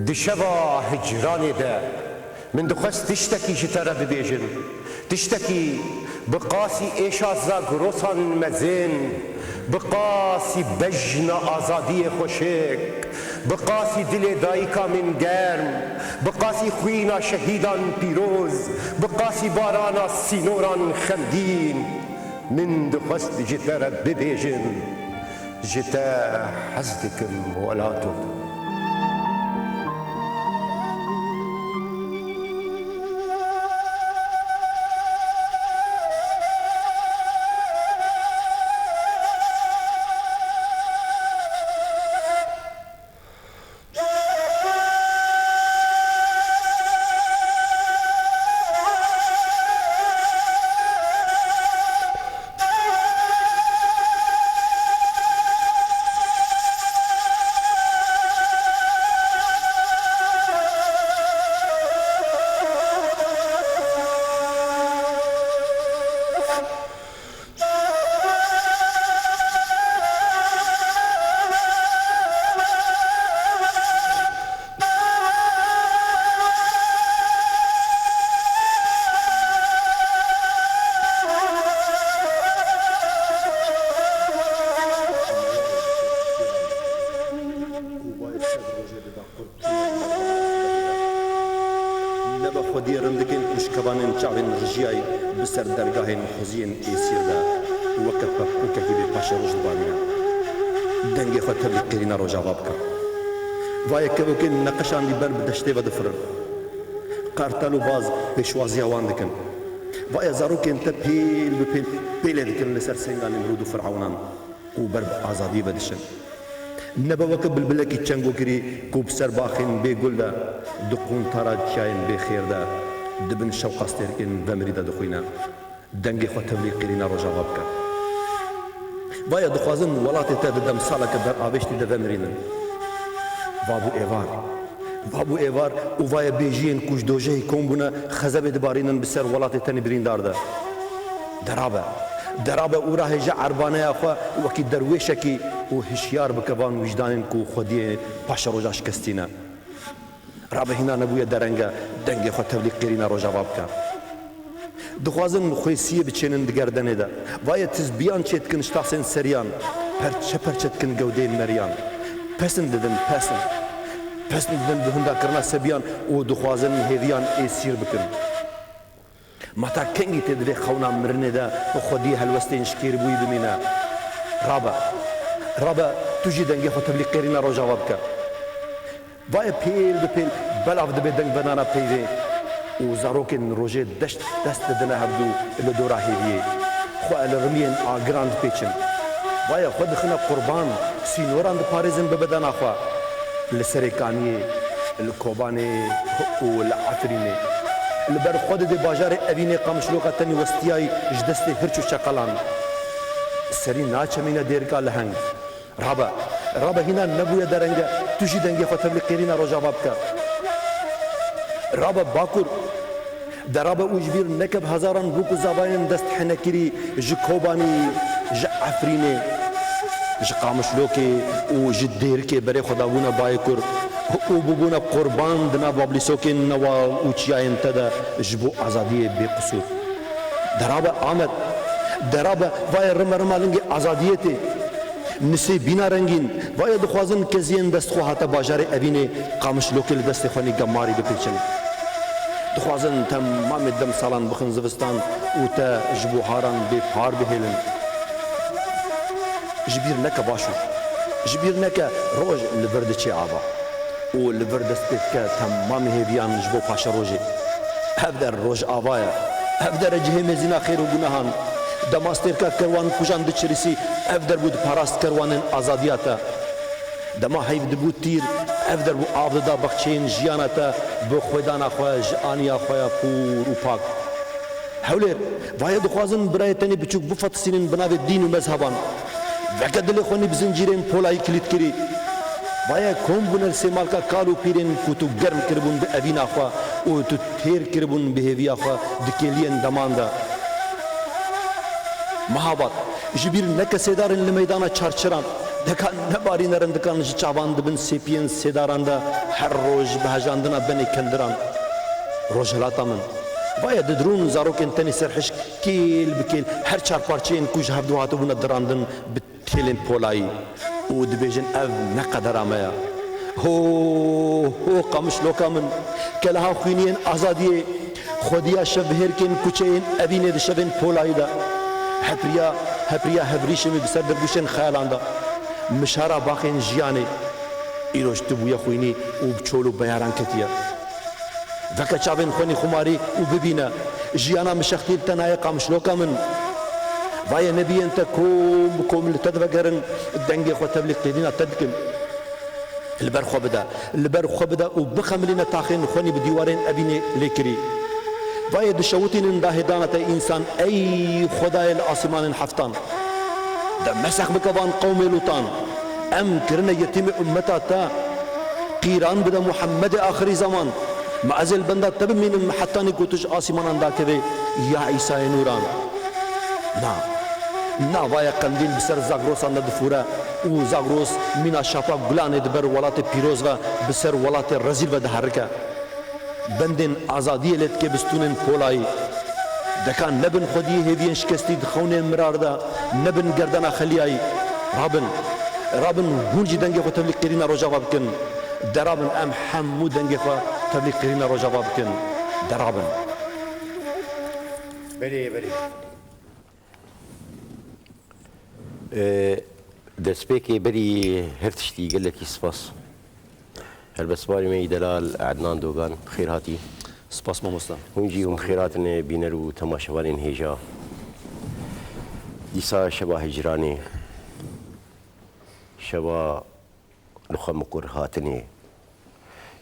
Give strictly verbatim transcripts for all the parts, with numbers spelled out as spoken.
Di şeva hicranê de min dixwest tiştekî ji te re bibêjim. Tiştekî bi qasî êşa zagrosan mezin, bi qasî bejna azadiyê xweşik, bi qasî dilê dayika min germ, bi qasî xwîna şehîdan pîroz, bi qasî barana sînoran xemgîn, min dixwest ji te re bibêjim. Ji te hez dikim welato. Nebe xwediyê rindikên ku ji kebanên çavên rijiyayî bi ser dergahên xweziyên êsîr de weke pepûkekî bê paşeroj dibarîne. Dengê xwe tevlî qêrîna Rojava bike. Vaye kevokên neqeşandî ber bi deştê ve difirin. Qartel û baz pêşwaziya wan dikin. Vaye zarokên te pêl bi pêl pêlê dikin li ser sênga Nemrûd û Firawnan û ber bi azadiyê ve diçin. Nebe weke bilbilekî çengokirî ku bi ser baxên bê gul de, di quntara çiyayên bê xêr de, di bin şewqa stêrkên vemirî de dixwîne. Dengê xwe tevlî qîrîna Rojava bike. Vaye dixwazin welatê te di demsaleke beravêjtî de vemirînin. Va bû êvar. Va bû êvar û vaye bêjiyên ku ji dojehê kom bûne, xezebê dibarînin bi ser welatê tenê birîndar de. Derabe. Derabe û rahêje erbaneya xwe wekî derwêşekî û hişyar bike van wijdanên ku xwediyê paşeroja şikestî ne. Rabe hîna nebûye dereng e, dengê xwe tevlî qêrîna Rojava bike. Dixwazin xwêsiyê biçênin di gerdenê de. Vaye tizbiyan çêdikin ji tasên seriyan. Perçe perçe dikin gewdeyên meriyan. Pesin didin, pesin. Pesin didin bi hunda kirina sebiyan û dixwazin hêviyan êsîr bikin. Ma ta kengî tê di vê xewna mirinê de bi xwediyê helwestên şikêribûyî bimîne? Rabe, rabe, tu jî dengê xwe tevlî qêrîna Rojava bike. Vaye pêl bi pêl belav dibe dengvedana peyvê û zarokên rojê deşt dest didine hevdû li dora hêviyê. Xwe li rimiyên agiran dipêçin. Vaye xwe dixine qurban, sînoran diparêzin bi bedena xwe. Li Serêkaniyê, li Kobanê û li Efrînê. Li ber xwe didê bajarê Evînê qamişloka tenî westiyayî ji destê hirç û çeqelan. Serî naçemîne dêrika leheng. Rabe, rabe hîna nebûye dereng e, tu jî dengê xwe tevlî qêrîna Rojava bike. Rabe Bakur, derabe û ji bîr neke bi hezaran bûk û zavayên dest henekirî ji Kobanî, ji Efrînê, ji Qamişlokê û ji Dêrikê berê xwe dabûne Bayekur û bûbûne qurban di nav bablîsokên newal û çiyayên te de ji bo azadiyê bêqisûr. Derabe Amed, derabe vaye rime rima lingê azadiyê tê. Nisê bîna rengîn, vaye dixwazin keziyên destxwe hate bajarê Evînê, Qamişlokê li destê xwe nî gemarî bipêçin. Dixwazin temamê demsalan bixin zivistan û te ji bo haran bê par bihêlin. Ji bîr neke Başûr, ji bîr neke roj li vir diçe ava. Û li vir dest pê dike temamê hêviyan ji bo paşerojê. Ev der Rojava ye. Ev der e cihê mêzîna xêr û gunehan. Dema stêrka kerwan kujan diçirîsî, ev der bû diparast kerwanên azadiya te. Dema heyv dibû tîr, ev der bû av dida baxçeyên jiyana te bi xwedana xwe ji aniya xwe ya pûr û pak. Hewlêr, vaye dixwazin birayê tenê biçûk bifetisînin bi navê dîn û mezheban. Veke dilê xwe nî bi zincîrên polayî kilît kirî. Vaye kom bûne li sêmalka kal û pîrên ku tu germ kiribûn bi evîna xwe û tu têr kiribûn bi hêviya xwe di kêliyên deman de. Mehabad, ji bîr neke sêdarên li meydana çarçiran. Deka nebarîne rindikan ji çavan di bin sêpiyên sêdaran de her roj bi hejandina benê kendiran. Rojhilata min. Vaye didirûn zarokên tenê serhişk kêl bi kêl her çar parçeyên ku ji hevdu hatibûne dirandin bi têlên polayî û dibêjin, ev ne qedera me ya. Ho, ho qamişloka min, keleha xwîniyên azadiyê, xwediya şevbihêrkên kuçeyên Evînê di şevên polayî de. Hepiriya, hepiriya hevrîşê min bi ser dergûşên xeyalan de. Mişara baxên jiyanê. Îro ji tu bûye xwînî û bi çol û beyaran ketiye. Veke çavên xwenî xumarî û bibîne. Jiyana mişextî li te nayê qamişloka min. Vaye nebiyên te kom bi kom li te divegerin, dengê xwe tevlî qîrîna te dikin. Li ber xwe bide, li ber xwe bide û bixemilîne taxên xwenî bi dîwarên Evînê lê kirî. Vaye dişewitînin dahêdana te însan, ey Xwedayê li asîmanên heftan. De mesex bike van qewmê Lûtan. Em kirine yetîmê ummeta te. Qîran bide Muhemmedê axirî zeman. Ma ez ê li benda te bimînim hetanî ku tu ji asîmanan dakevê ya Îsayê nûran. Na. Na vaye qendîl bi ser Zagrosan de difûre û Zagros mîna şapa gulanê di ber welatê pîroz ve bi ser welatê rezîl ve diherike. Bendên azadiyê lê dike bi stûnên polayî. Deka nebin xwediyê hêviyên şikestî di xewnên mirar de, nebin gerdena xeliyayî. Rabin, rabin hûn jî dengê xwe tevlî qêrîna Rojava bikin. Derabin em hemû dengê xwe tevlî qêrîna Rojava bikin. Derabin. Belê, belê. Destpêkê berî her tiştî gelekî spas. Helbestvanê me yî delal Ednan Dogan, bi xêr hatî. Spas mamosta. Hûn jî hûn bi xêr hatine bîner û temaşevanên hêja. Dîsa şeva hicranê, şeva li xwe mikur hatinê,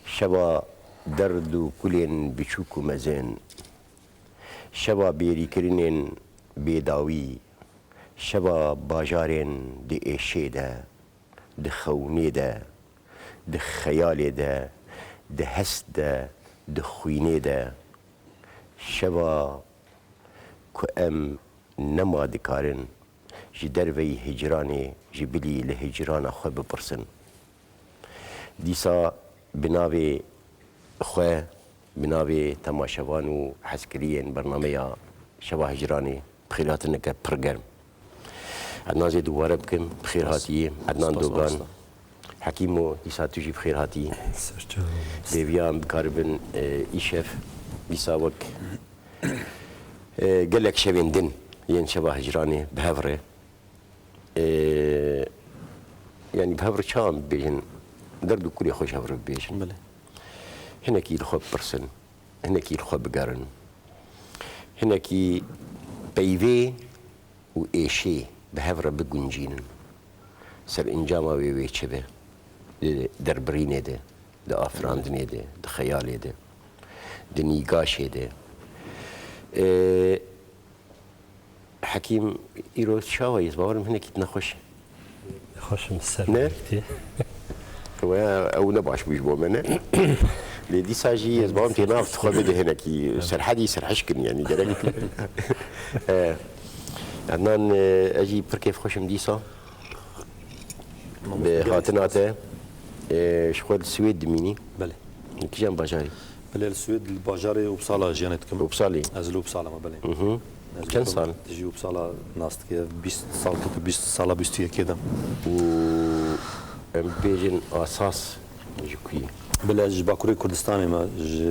şeva derd û kulên biçûk û mezin, şeva bêrîkirinên bêdawî, şeva bajarên di êşê de, di xewnê de, di xeyalê de, di hest de, di xwînê de, şeva ku em nema dikarin ji derveyî hicranê ji bilî li hicrana xwe bipirsin. Dîsa bi navê xwe, bi navê temaşevan û hezkiriyên bernameya Şeva Hicranê bi xêrhatineke pir germ. Ednan zê dubare bikim, bi xêr hatiyê. Ednan Dogan. Hekîmo, dîsa tu jî bi xêr hatî. Ser çavan. Hêviya em bikaribin, e, îşev, dîsa wek, e, gelek şevên din yên şeva hicranê bi hev re. E, yanî bi hev re çawa em bibêjin? Derd û kulê xwe ji hev re bibêjin. Belê. Hinekî li xwe bipirsin, hinekî li xwe bigerin. Hinekî peyvê û êşê bi hev re biguncînin. Serencama wê wê çi be? Di derbirînê de, di afirandinê de, di xeyalê de, di nîgaşê de. Ee, Hekîm, îro çawa yî? Ez bawerim hinekî nexweş. Nexweş im ser Ne? Wekî. Ew, ew ne baş bû ji bo me, ne? Lê dîsa jî ez bawerim tê nav xwe bide hinekî serhedî serhişkin, yanî gerek. E, Ednan, e, ez jî pir kêfxweş im dîsa. Mamoste, bi gelek hatina spas. Te, e, ji xwe li Swêd dimînî. Belê. Li kîjan bajarî? Belê, li Swêd, li bajarê Uppsala jiyanê dikim. Uppsalê? Ez li Uppsala me, belê. Mhm. Ez Çend dikim, sal? Dijî Uppsala nas dike. Bîst sal, kete bîst sala bîst û yekê de. Û em bêjin asas ji ku yî? Belê, ez ji Bakurê Kurdistanê me, ji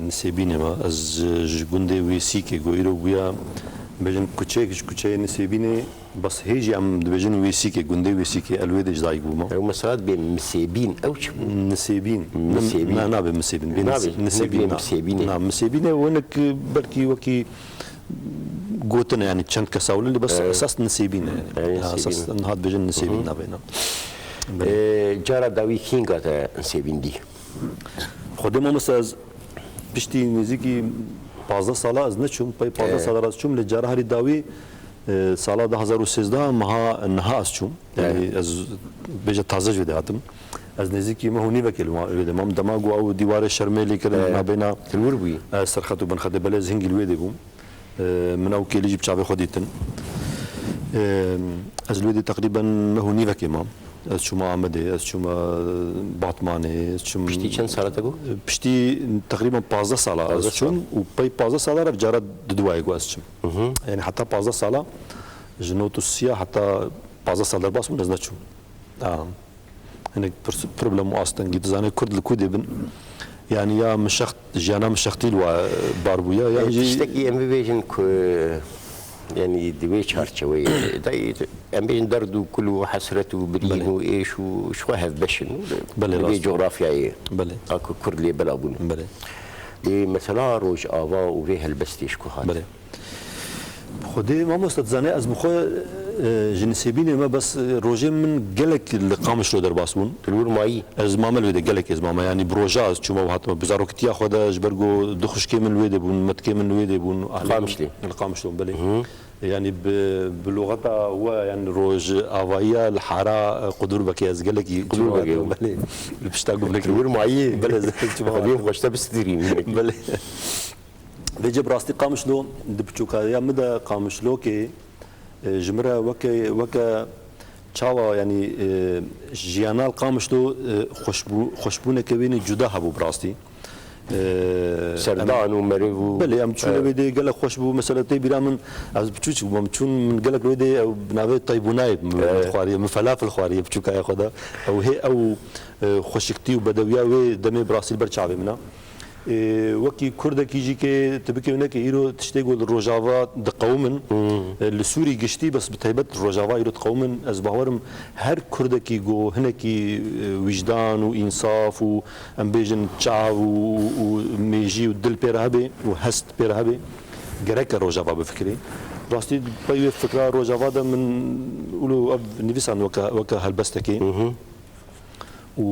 Nisêbînê me. Ez ji, ji gundê Wêsîkê, ku îro bûya, bêjin kuçeyek ji kuçeyê Nisêbînê. Bes hê jî em dibêjin Wêsîkê, gundê Wêsîkê, ez li wê de ji dayik bûme. Ew mesela dibê Misêbîn, ew çi bû? Nisêbîn. Misêbîn. Na, nabe Misêbîn. Bê Nabe, Nisê-, hinek Nisêbîn, dibê na. Misêbînê. Ew hinek belkî wekî gotin e, yanî çend kesa wile, lê bes Evet. esas Nisêbîn e, yanî. Evet, Ha, esas Nisêbîn. niha dibêjin Nisêbîn Hı hı. navê na. Belê. Ee, cara dawî kînga te Nisêbîn dî? Xwedê mamoste, ez piştî nêzîkî pazdeh sala ez neçûm, pey pazdeh Ee. sala ez çûm, lê cara herî dawî, e, sala du hazar û sêzdeh meha niha ez çûm. Yanî Ee. ez bêje taze ji wê de hatim. Ez nêzîkî meh û nîvekê li ma-, wê de mam. Dema ku ew dîwarê şermê lê kirin Ee. nabêna Li wir bûyî? e, serxet û binxetê, belê ez hingî li wê de bûm. E, min ew kêlî jî bi çavê xwe dîtin. Em, ez li wê dê teqrîben neh û nîvekê mam. Ez çûma Amedê, ez çûma Batmanê, ez çûm Piştî çend sala te got? Piştî teqrîben pazdeh sala ez Pazdeh sal. çûm û pey pazdeh sala re cara diduayê ku ez çim. Mhm. Yani heta pazdeh sala ji not û sî ya heta pazdeh sal derbas bûn ez neçûm. A, hinek pirs-, problem û astengî, dizane Kurd li ku dê bin. Yani ya min şext, jiyana min şextî li wa bar bûye, yan E, jî tiştekî em bibêjin ku, yani di wê çarçeweyê de, em bêjin derd û kul û hesret û birîn Belê. û êş û ji xwe hevbeş in. Belê, Li vê rast. cografyayê Belê. a ku Kurd lê bela bûne. Belê. Lê mesela Rojava û vê helbestê ji ku hat? Belê. Xwedê mamoste dizane ez bi xwe, e, ji Nisêbînê me bes, e, rojên min gelek li Qamişlo derbas bûn. Li wir mayî? Ez mame li wê de gelek ez mame. Yani bi roja ez çûma û hatime. Bi zaroktiya xwe de ji ber ku du xwişkê min li wê de bûn, metkê min li wê de bûn. Ahlê min Qamişlê? Li Qamişlo, belê. Hı. Yani bi, bi lûxeta we, yani rojavayiya li hara, e, Qudûrbekê ez gelekî Qudûrbekê. çûma, belê. Li pişta gumlekê. Li wir mayî? Belê, ez çûma. Xwedê xweşte bistîrî. Belê. Vêce bi rastî Qamişlo di piçûkayiya min de Qamişlokê, e, ji min re weke, weke çawa, yanî, e, jiyana li Qamişlo, e, xweşbû-, xweşbûneke wê ne cuda hebû bi rastî. E, Serdan em, û meriv û, belê, em çûne e, wê dê gelek xweş bû. Mesela tê bîra min, ez piçûçik bûm, em çûn min gelek wê dê ew bi navê taybûnayê min, e, xwariye, min felafil xwariye piçûkaya xwe de. Ew hê ew, e, xweşiktî û bedewiya wê demê bi rastî li ber çavê min e. Ê, wekî Kurdekî jî kê tu bikê û nekê îro tiştê ku li Rojava diqewimin, Hmm. e, li Sûrî giştî, bes bi taybet Rojava îro diqewimin, ez bawer im her Kurdekî ku hinekî, e, wîjdan û însaf û em bêjin çav û, û mêjî û dil pê re hebe û hest pê re hebe, gereke Rojava bifikirê. Rastî pey wê fikra Rojava de min wilo ev nivîsan weke, weke helbestekê. Hı hı. Û,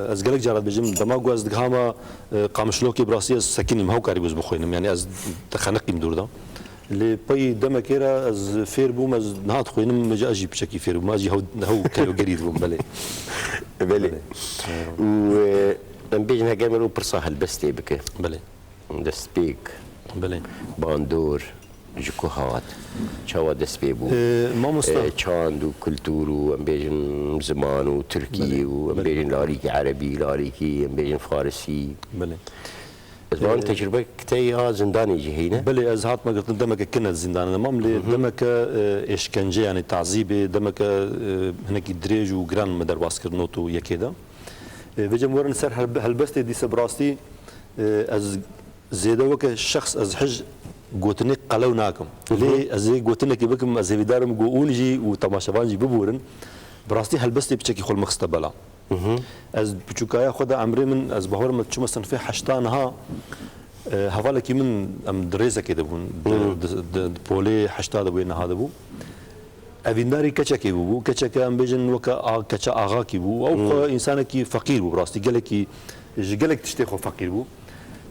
e, ez gelek cara dibêjim, dema ku ez digihama, e, Qamişlokê, bi rastî ez sekinîm, hew karîbû ez bixwînim. Yani ez dixeniqîm dûr de. Lê pey demekê re ez fêr bûm, ez niha dixwînim, ji ez jî piçekî fêr bûm, ez jî hew, hew kelogerî dibûm, belê. Belê. Belê. Û, e, em bêjin heger me pirsa helbestê bike. Belê. Destpêk, Belê. bandor, ji ku hat? Çawa dest pê bû? Ee, mamosta. Ee, çand û kultur û, em bêjin, ziman û tirkî Belê, û, em belê. bêjin, larîkî erebî, larîkî, em bêjin, farisî. Belê. Ez bawerim Ee, tecrubek te ya zindanê jî heyne? Belê, ez hatime girtin demeke kin ez zîndanê de mam, lê Hı hı. demeke, e, êşkence, yani tazîbê, demeke, e, hinekî dirêj û giran me derbas kir not û yekê de. E, vêce em werin ser helbe-, helbestê dîse bi rastî, e, ez zêde weke şexs ez hij gotinê qelew nakim. Hı hı. Lê ez ê gotinekê bikim, ez hêvîdar im ku hûn jî û temaşevan jî biborin. Bi rastî helbestê piçekî xwe li min xiste bela. Hı hı. Ez piçûkaya xwe de emrê min, ez bawer im ez çûme sinfê heşta niha, e, hevalekî min em di rêzekê de bûn, di, Hı. di, di, di polê heşta de bû, niha de bû. Evîndarî keçekê bûbû. Keçeke em bêjin weke a-, keça axakî bû. Ew Hmm. xwe însanekî feqîr bû, bi rastî gelekî, ji gelek tiştê xwe feqîr bû.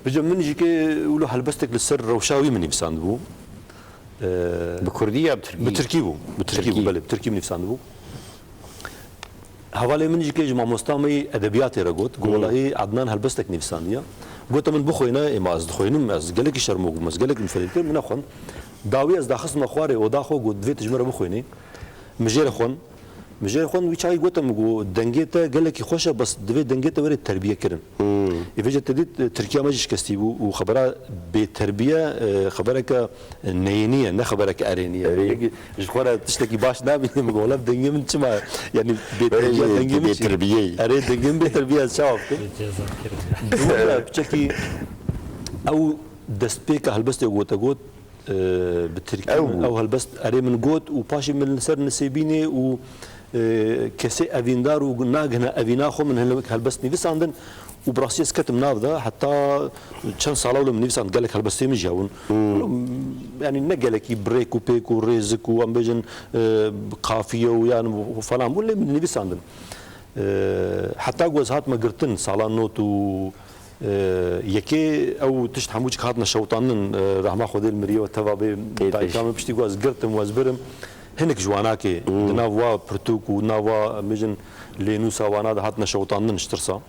Vêce min jî kê wilo helbestek li ser rewşa wî min nivîsandibû. Ee, Bi kurdî ya bi tirkî? Bi tirkî bû. Bi tirkî bû, Tirkî. belê, bi tirkî min nivîsandibû. Hevalê min jî kê ji mamosta me yê edebiyatê re got, got, Hmm. "Welahî Adnan helbestek nivîsandiye." Gote min, "Bixwîne." Ê, ma ez dixwînim, ez gelekî şermok bûm, ez gelekî min fedê dikir, min nexwend. Dawî ez daxistime xwarê oda xwe, got, "Divê tu ji min re bixwînî." Min jê re xwend. Min jê re xwend, wî çaxî gote min, got, "Dengê te gelekî xweş e, bes divê dengê te were terbiye kirin." Hmm. Ê, vêce te dît, e, Tirkiya me jî şikestî bû û xebera bêterbiye, e, xebereke neyênî ye, ne xebereke erênî ye. Erê. Yek ji xwe re tiştekî baş nabînim, got, "Wela dengê min çima, yani bêterbiye Erê, dengê min çi?" bêterbiyeyî. Erê, dengê min bêterbiye, ez çawa bikim? Ceza kirin. Dû piçekî ew destpêka helbestê gote got, e, bi tirkî Ew min, bû. ew helbest erê min got û paşê min li ser Nisêbînê û, e, kesê evîndar û nagihine evîna xwe min hin-, helbest nivîsandin û bi rastî ez ketim nav de, heta çend sala wilo min nivîsand, gelek helbestê min jî hebûn. Hmm. Wilo, yani ne gelekî bi rêk û pêk û rêzik û em bêjin, e, qafiye û yani falan bûn, lê min nivîsandin. E, heta ku ez hatime girtin, sala not û Ee, yekê ew tişt hemû çik hatine şewitandin, e, rehma Xwedê li miriyê we teva bê, Ê, dayika pêş. min piştî ku ez girtim û ez birim, hinek ji wanakê Hmm. di nav wa pirtûk û nav wa, em bêjin, lênûsa wana de hatine şewitandin ji tirsa.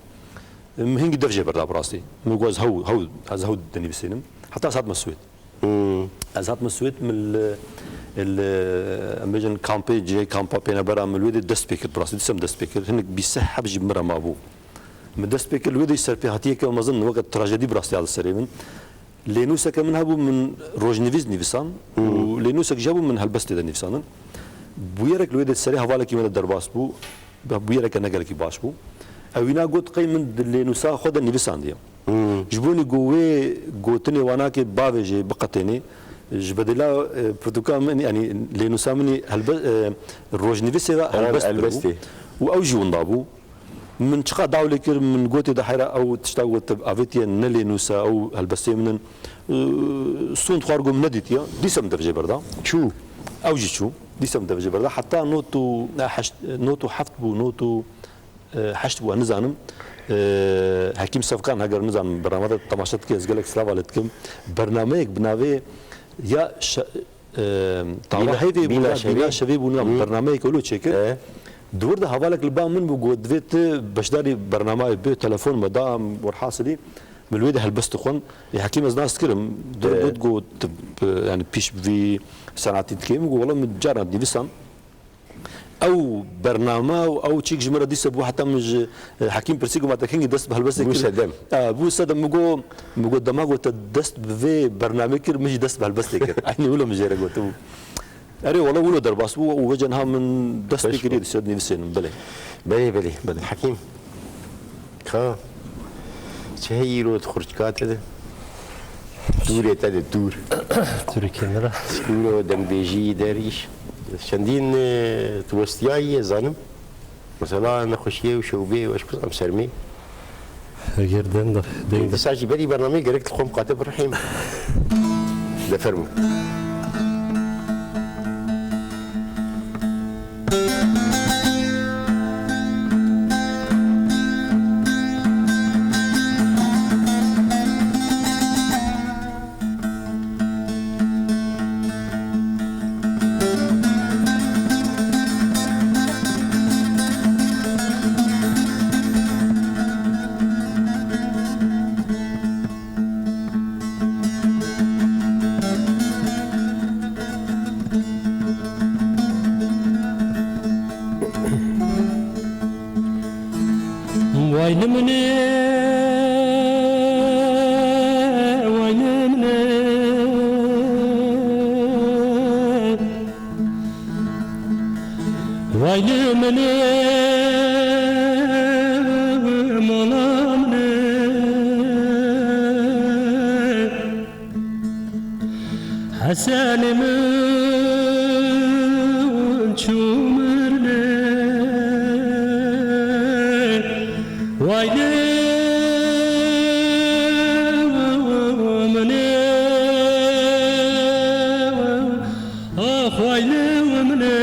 Min hingî dev jê berda bi rastî. Min got ez hew, hew, ez hew dinivîsînim. Heta ez hatime Swêd. Hmm. Ez hatime Swêd, min li, li, em bêjin kampê, cihê kampa pênebera min li wê dê dest pê kir, bi rastî dîsa min dest pê kir. Hinek bîst sed heb jî bi min re mabû. Min dest pê kir, li wê dê serpêhatiyeke mezin, weke trajedî bi rastî hat li serê min. Lênûseke min hebû, min rojnivîs nivîsan û lênûsek jî hebû, min helbest tê de nivîsandin. Bûyerek li wê dê serê hevalekî me de derbas bû, bûyereke ne gelekî baş bû. Ew wîna got, qey min di lênûsa xwe de nivîsandiye. Ji bo nî ku wê gotinê wanakê bavêjê, biqetênê, ji bedela, e, pirtûka min, yanî lênûsa min î helbe-, e, rojnivîsê ve helbest kiribû. Û ew jî winda bû. Min çiqa daw lê kir, min gotê de heyra ew tişta got, avêtiye ne lênûsa, ew helbestê min in. E, sûnd xwar got min nedîtiye. Dîsa min devjê berda. Çû. Ew jî çû. Dîsa min devjê berda. Heta not û, e, heşt, not û heft bû, not û e, heşt bû, ez nizanim. E, Hekîm Sefkan, heger nizanim, bername de temaşe dike, ez gelek slava lê dikim. Bernameyek bi navê ya şe-, e, Tava Bîna, Heyvê bû, Bîna Şevê. Bîna Şevê bû, nizanim, bernameyek wilo çêkir. E. Di wir de hevalek li ba min bû, got, divê tu beşdarî bernameyê bi, telefon me da, werhasilî, min li wê de helbest dixwin. Ê Hekîm ez nas dikirim. Di wir got, got, tu, e, yanî pîş bi vî senatî dikê. Min got, wela min caran nivîsan. Ew bername û ew çîk ji min re dîsa bû, heta min ji, e, Hekîm pirsî ku ma te kengî dest bi helbestê kir? Bû sedem. E, bû sedem. Min got, min got, dema ku te dest bi vê bernamê kir, min jî dest bi helbestê kir. Eynî wilo min jê re gotibû. Erê, wela wilo derbas bû û vêca niha min dest pê kiriye, dîsa dinivîsînim, belê. Belê, belê. Belê. Hekîm. Ka, çi heye îro di xurçika te de? Dûrê te de dûr. Dûrê kê min re? Îro dengbêjî, derîş. Çendîn, e, tu westiyayî, ez zanim. Mesela nexweşiyê û şewbê û ez kuzam sermê. Eger dem de, dem de. Dîsa jî berî bernameyê gerek li xwe miqate birihêm. De fermo. Way li min ê, way li min ê. Way li min ê, mala min ê. Hesenê min çû mirinê, way lê min ê, ax way lê min ê.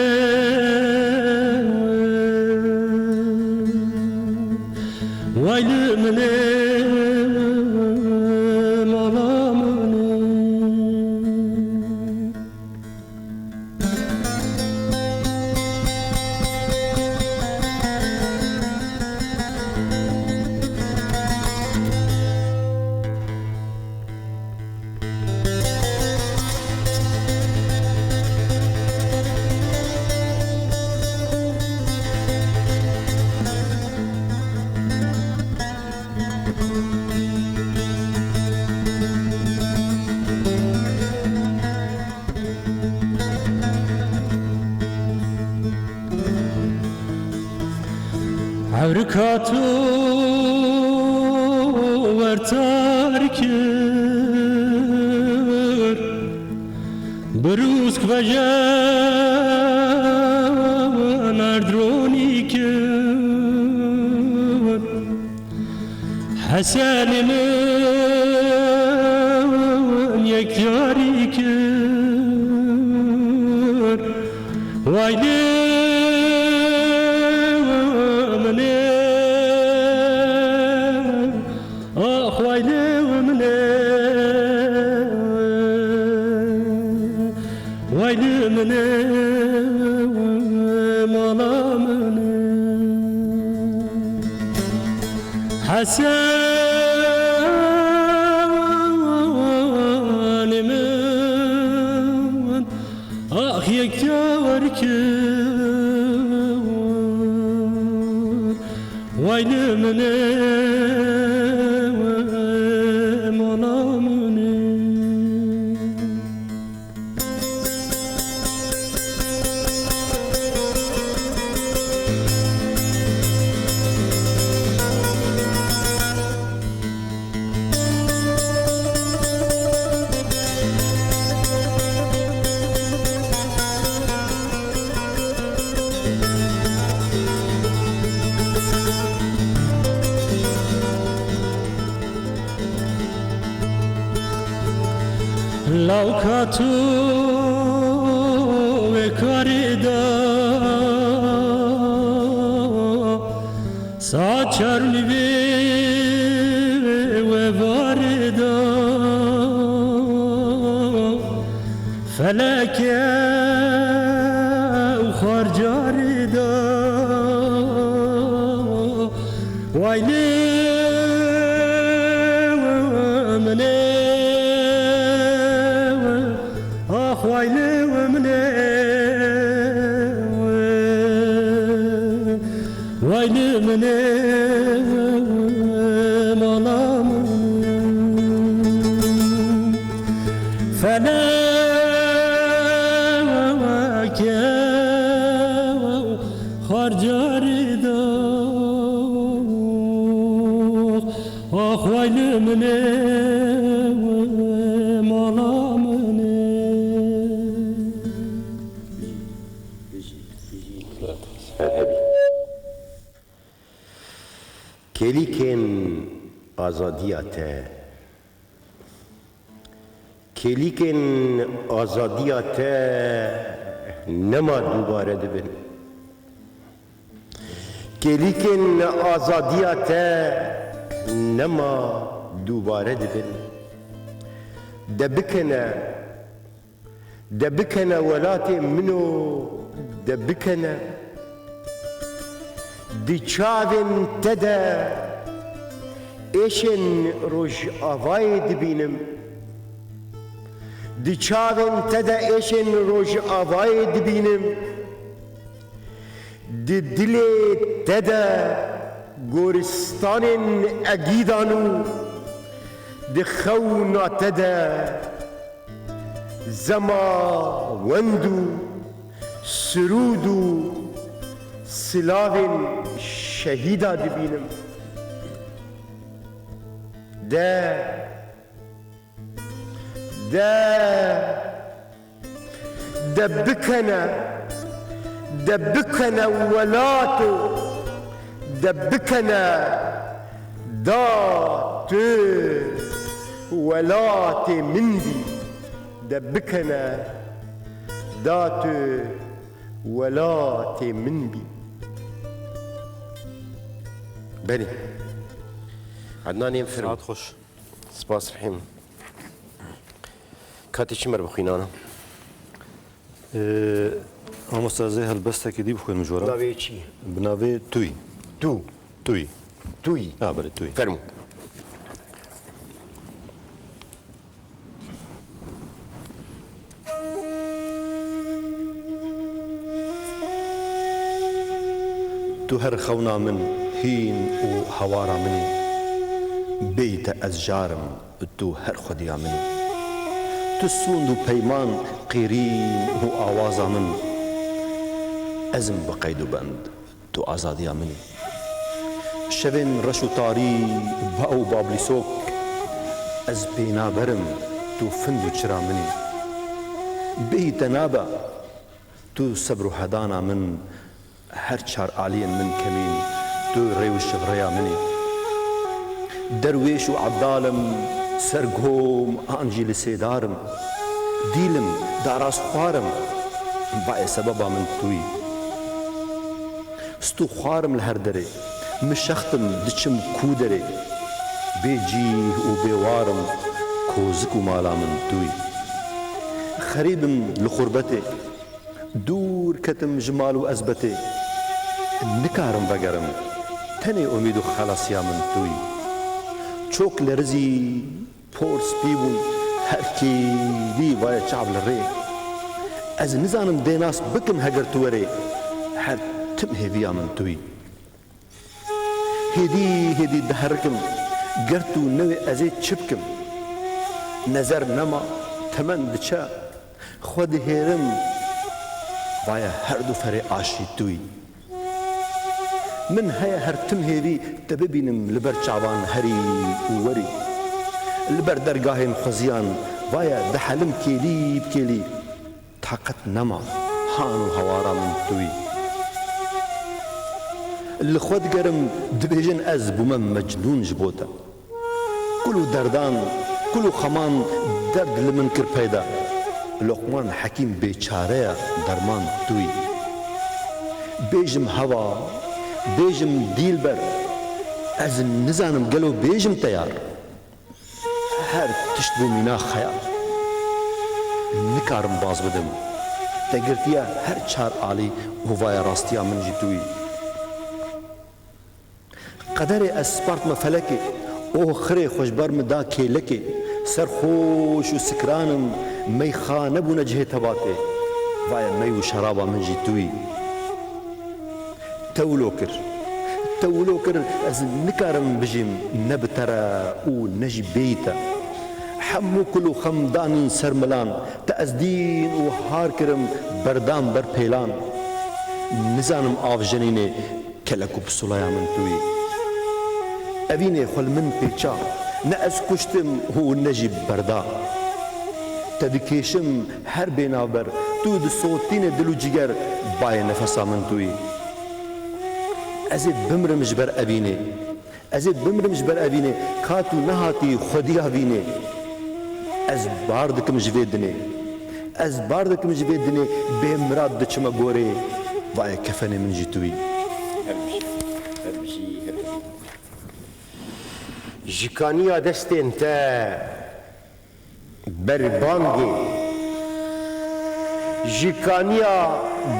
Way li min ê, mala min ê. Ewrika tu wertar kir, bi rûsk veje merdronî kir. Hesenê min yekdiyarî kir, way lê min ê, ax way lê min ê. Way li min ê, mala min ê. Hesenê min, ax Werkir, waylê min ê, mala min ê. Lawka tu wê karê de, saet çar û nîvê wê varê de, feleke û xarcarê de. Waylê we min ê, ax waylê we min ê, waylê min ê, mala min. Feleke xarcarê de, ax waylê min ê, mala min ê. Kêlîkên azadiya te. Kêlîkên azadiya te nema dubare dibin. Kêlîkên azadiya te nema dubare dibin. De bikene, de bikene welatê min o, de bikene. Di çavên te de êşên Rojavayê dibînim. Di çavên te de êşên Rojavayê dibînim. Di dilê te de goristanên egîdan û di xewna te de zema wend û sirûd û silavên şehîda dibînim. De, de, de bikene, de bikene welato, de bikene da tu welatê min bî, de bikene da tu welatê min bî. Belê. Ednanê em firm. Saet xweş. Spas Rehîm. Katê çi me re bixwînana? Ee, mamosta, ez ê helbestekî dî bixwînim ji we re. Navê çi? Bi navê Tûy. Tû. Tûy. Tûy. Ha, belê, Tûy. Fermo. Tu her xewna min, hîn û hawara min î. Bêyî te ez jar im, tu her xwediya min î. Tu sûnd û peyman, qêrîn û awaza min. Ez im bi qeyd û bend, tu azadiya min î. Şevên reş û tarî, ba û bablîsok, ez pênaber im, tu find û çira min î. Bêyî te nabe, tu sebr û hedana min, her çar aliyên min kemîn, tu rê û şivrêya min î. Derwêş û ebdal im, sergom an jî li sêdar im. Dîl im, darazxwar im, bayê sebeba min tu yî. Stûxwar im li her derê, mişext im, diçim kû derê. Bê cîh û bê war im, kozik û mala min tu yî. Xerîb im li xurbetê, dûr ketim ji mal û ezbetê. Nikarim vegerim, tenê umîd û xelasiya min tu yî. Çok lerizî, por spî bûn, her kêlî vaye çav li rê. Ez nizanim dê nas bikim heger tu werê, her tim hêviya min tu yî. Hêdî hêdî diherikim, ger tu newê ez ê çi bikim? Nezer nema, temen diçe, xwe dihêrim, vaye her du ferê aşî tu yî. Min heye her tim hêvî te bibînim li ber çavan herî û werî. Li ber dergahên xweziyan vaye dihelim kêlî bi kêlî. Taqet nema han û hawara min tu yî. Li xwe digerim, dibêjin ez bûme mecnûn ji bo te. Kul û derdan, kul û xeman derd li min kir peyda. Loqman Hekîm bêçare ye, derman tu yî. Bêjim hewa, bêjim dîlber, ez nizanim gelo bêjim te yar. Her tişt bû mîna xeyal. Nikarim baz bidim. Te girtiye her çar alî û vaye rastiya min jî tu yî. Qederê ez spartme felekê, oxirê xwe ji ber min da kêlekê. Serxweş û sikran im, meyxane bûne cihê tebatê. Vaye mey û şeraba min jî tu yî. Te wilo kir, te wilo kir, ez nikarim bijîm ne bi te re û ne jî bêyî te. Hemû kul û xem danîn ser milan, te ez dîn û har kirim berdan ber pêlan. Nizanim av jenînê, kelek û pisulaya min tu yî. Evînê xwe li min pêça, ne ez kuştim û ne jî berda. Te dikêşim her bênavber, tu disotînê dil û ciger, bayê nefesa min tu yî. Ez ê bimrim ji ber evînê. Ez ê bimrim ji ber evînê, ka tu nehatî xwediya vînê. Ez bar dikim ji vê dinê. Ez bar dikim ji vê dinê, bê mirad diçime gorê. Vaye kefenê min jî tu yî. Her bijî, her bijî, her bijî. Ji kaniya destên te berbangê. Ji kaniya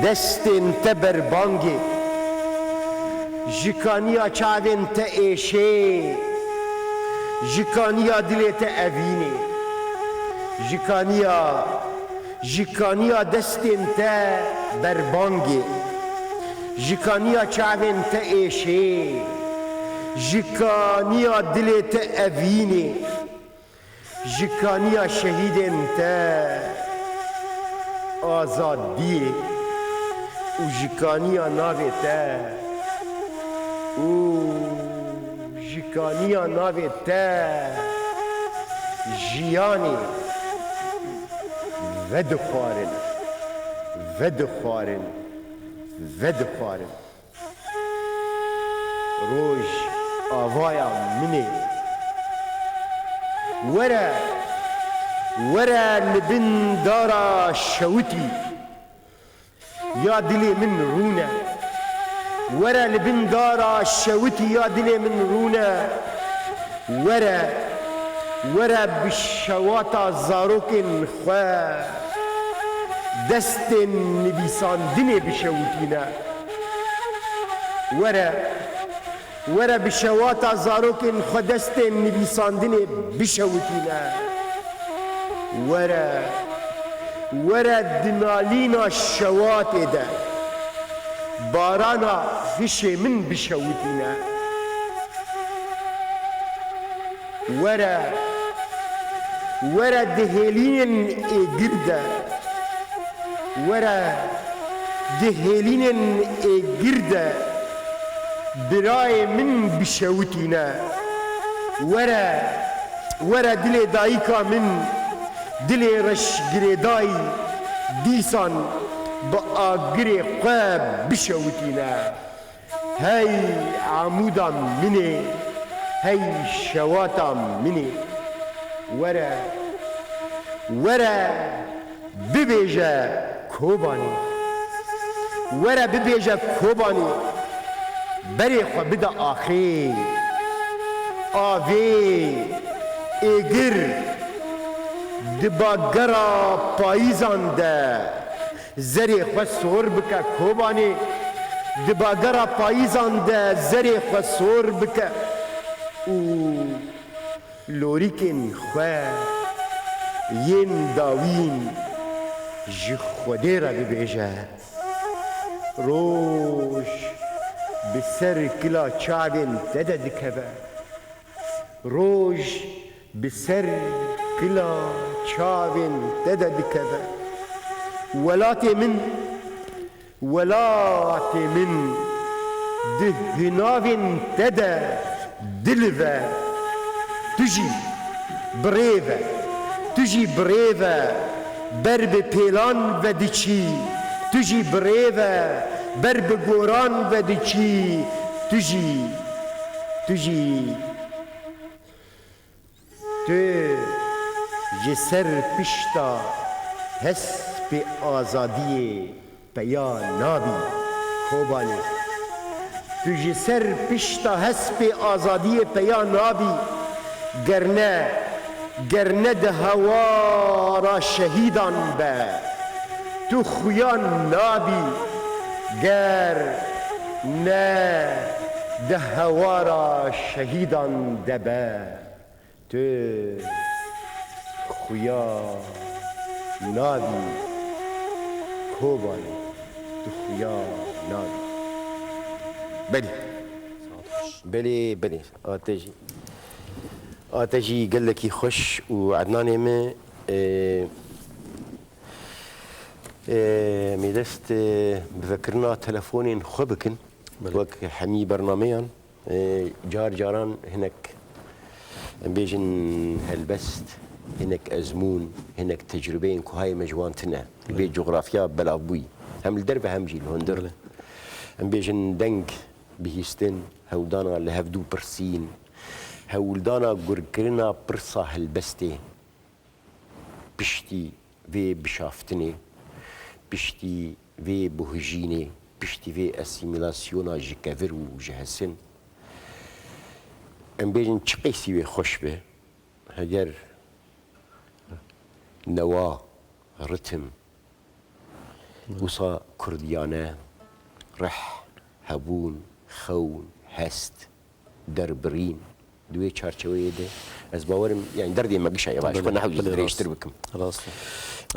destên te berbangê. Ji kaniya çavên te êşê. Ji kaniya dilê te evînê. Ji kaniya, ji kaniya destên te berbangê. Ji kaniya çavên te êşê. Ji kaniya dilê te evînê. Ji kaniya şehîdên te azadiyê û ji kaniya navê te û ji kaniya navê te jiyanê vedixwarin, vedixwarin, vedixwarin. Roj avaya min ê. Were, were li bin dara şewitî ya dilê min rûne. Were li bin dara şewitî ya dilê min rûne. Were, were bi şewata zarokên xwe destên nivîsandinê bişewitîne. Were, were bi şewata zarokên xwe destên nivîsandinê bişewitîne. Were, were di nalîna şewatê de barana hişê min bişewitîne. Were, were di hêlînên êgir de, were di hêlînên êgir de birayê min bişewitîne. Were, were dilê dayika min, dilê reş girêdayî dîsan bi agirê xwe bişewitîne. Hey amûda min ê, hey şewata min ê. Were, were bibêje Kobanê. Were bibêje Kobanê, berê xwe bide axê. Avê êgir di bagera payîzan de zerê xwe sor bike Kobanê, di bagera payîzan de zerê xwe sor bike û lorîkên xwe yên dawîn Ji Xwedê re bibêje, roj bi ser kila çavên te de dikeve. Roj bi ser kila çavên te de dikeve. Welatê min, welatê min, di hinavên te de dilive. Tu jî birêve, tu jî birêve, ber bi pêlan ve diçî. Tu jî birêve, ber bi goran ve diçî. Tu jî, tu jî. Tu ji ser pişta hespê azadiyê peya nabî, Kobanê. Tu ji ser pişta hespê azadiyê peya nabî, ger ne, ger ne di hewara şehîdan be. Tu xuya nabî, ger ne di hewara şehîdan de be. Tu xuya nabî, Kobanê, tu xuya nabî. Belê. Belê, belê. A te jî, a te jî gelekî xweş û Ednanê min, e, e, em ê dest, e, bi vekirina telefonên xwe bikin. Belê. Wek hemî bernameyan. E, car caran hinek, em bêjin, helbest, hinek ezmûn, hinek tecrûbeyên ku hayê me ji wan tune. Li vê Belê. Cografya belavbûyî. Hem li derve hem jî li hundir. Belê. Em bêjin deng, bihîstin, hewldana li hevdû pirsîn, hewldana gurkirina pirsa helbestê. Piştî vê bişaftinê, piştî vê buhijînê, piştî vê asîmîlasyona ji kevir û ji hesin, em bêjin çi qeysî wê xweş be, heger newa, ritim, wisa kurdiyane, rih, hebûn, xewn, hest, derbirîn, di wê çarçeweyê de ez bawerim, yani derdê me gişa yavaş, Belê, xwe nehew jî belê, dirêjtir rast. Bikim. Rast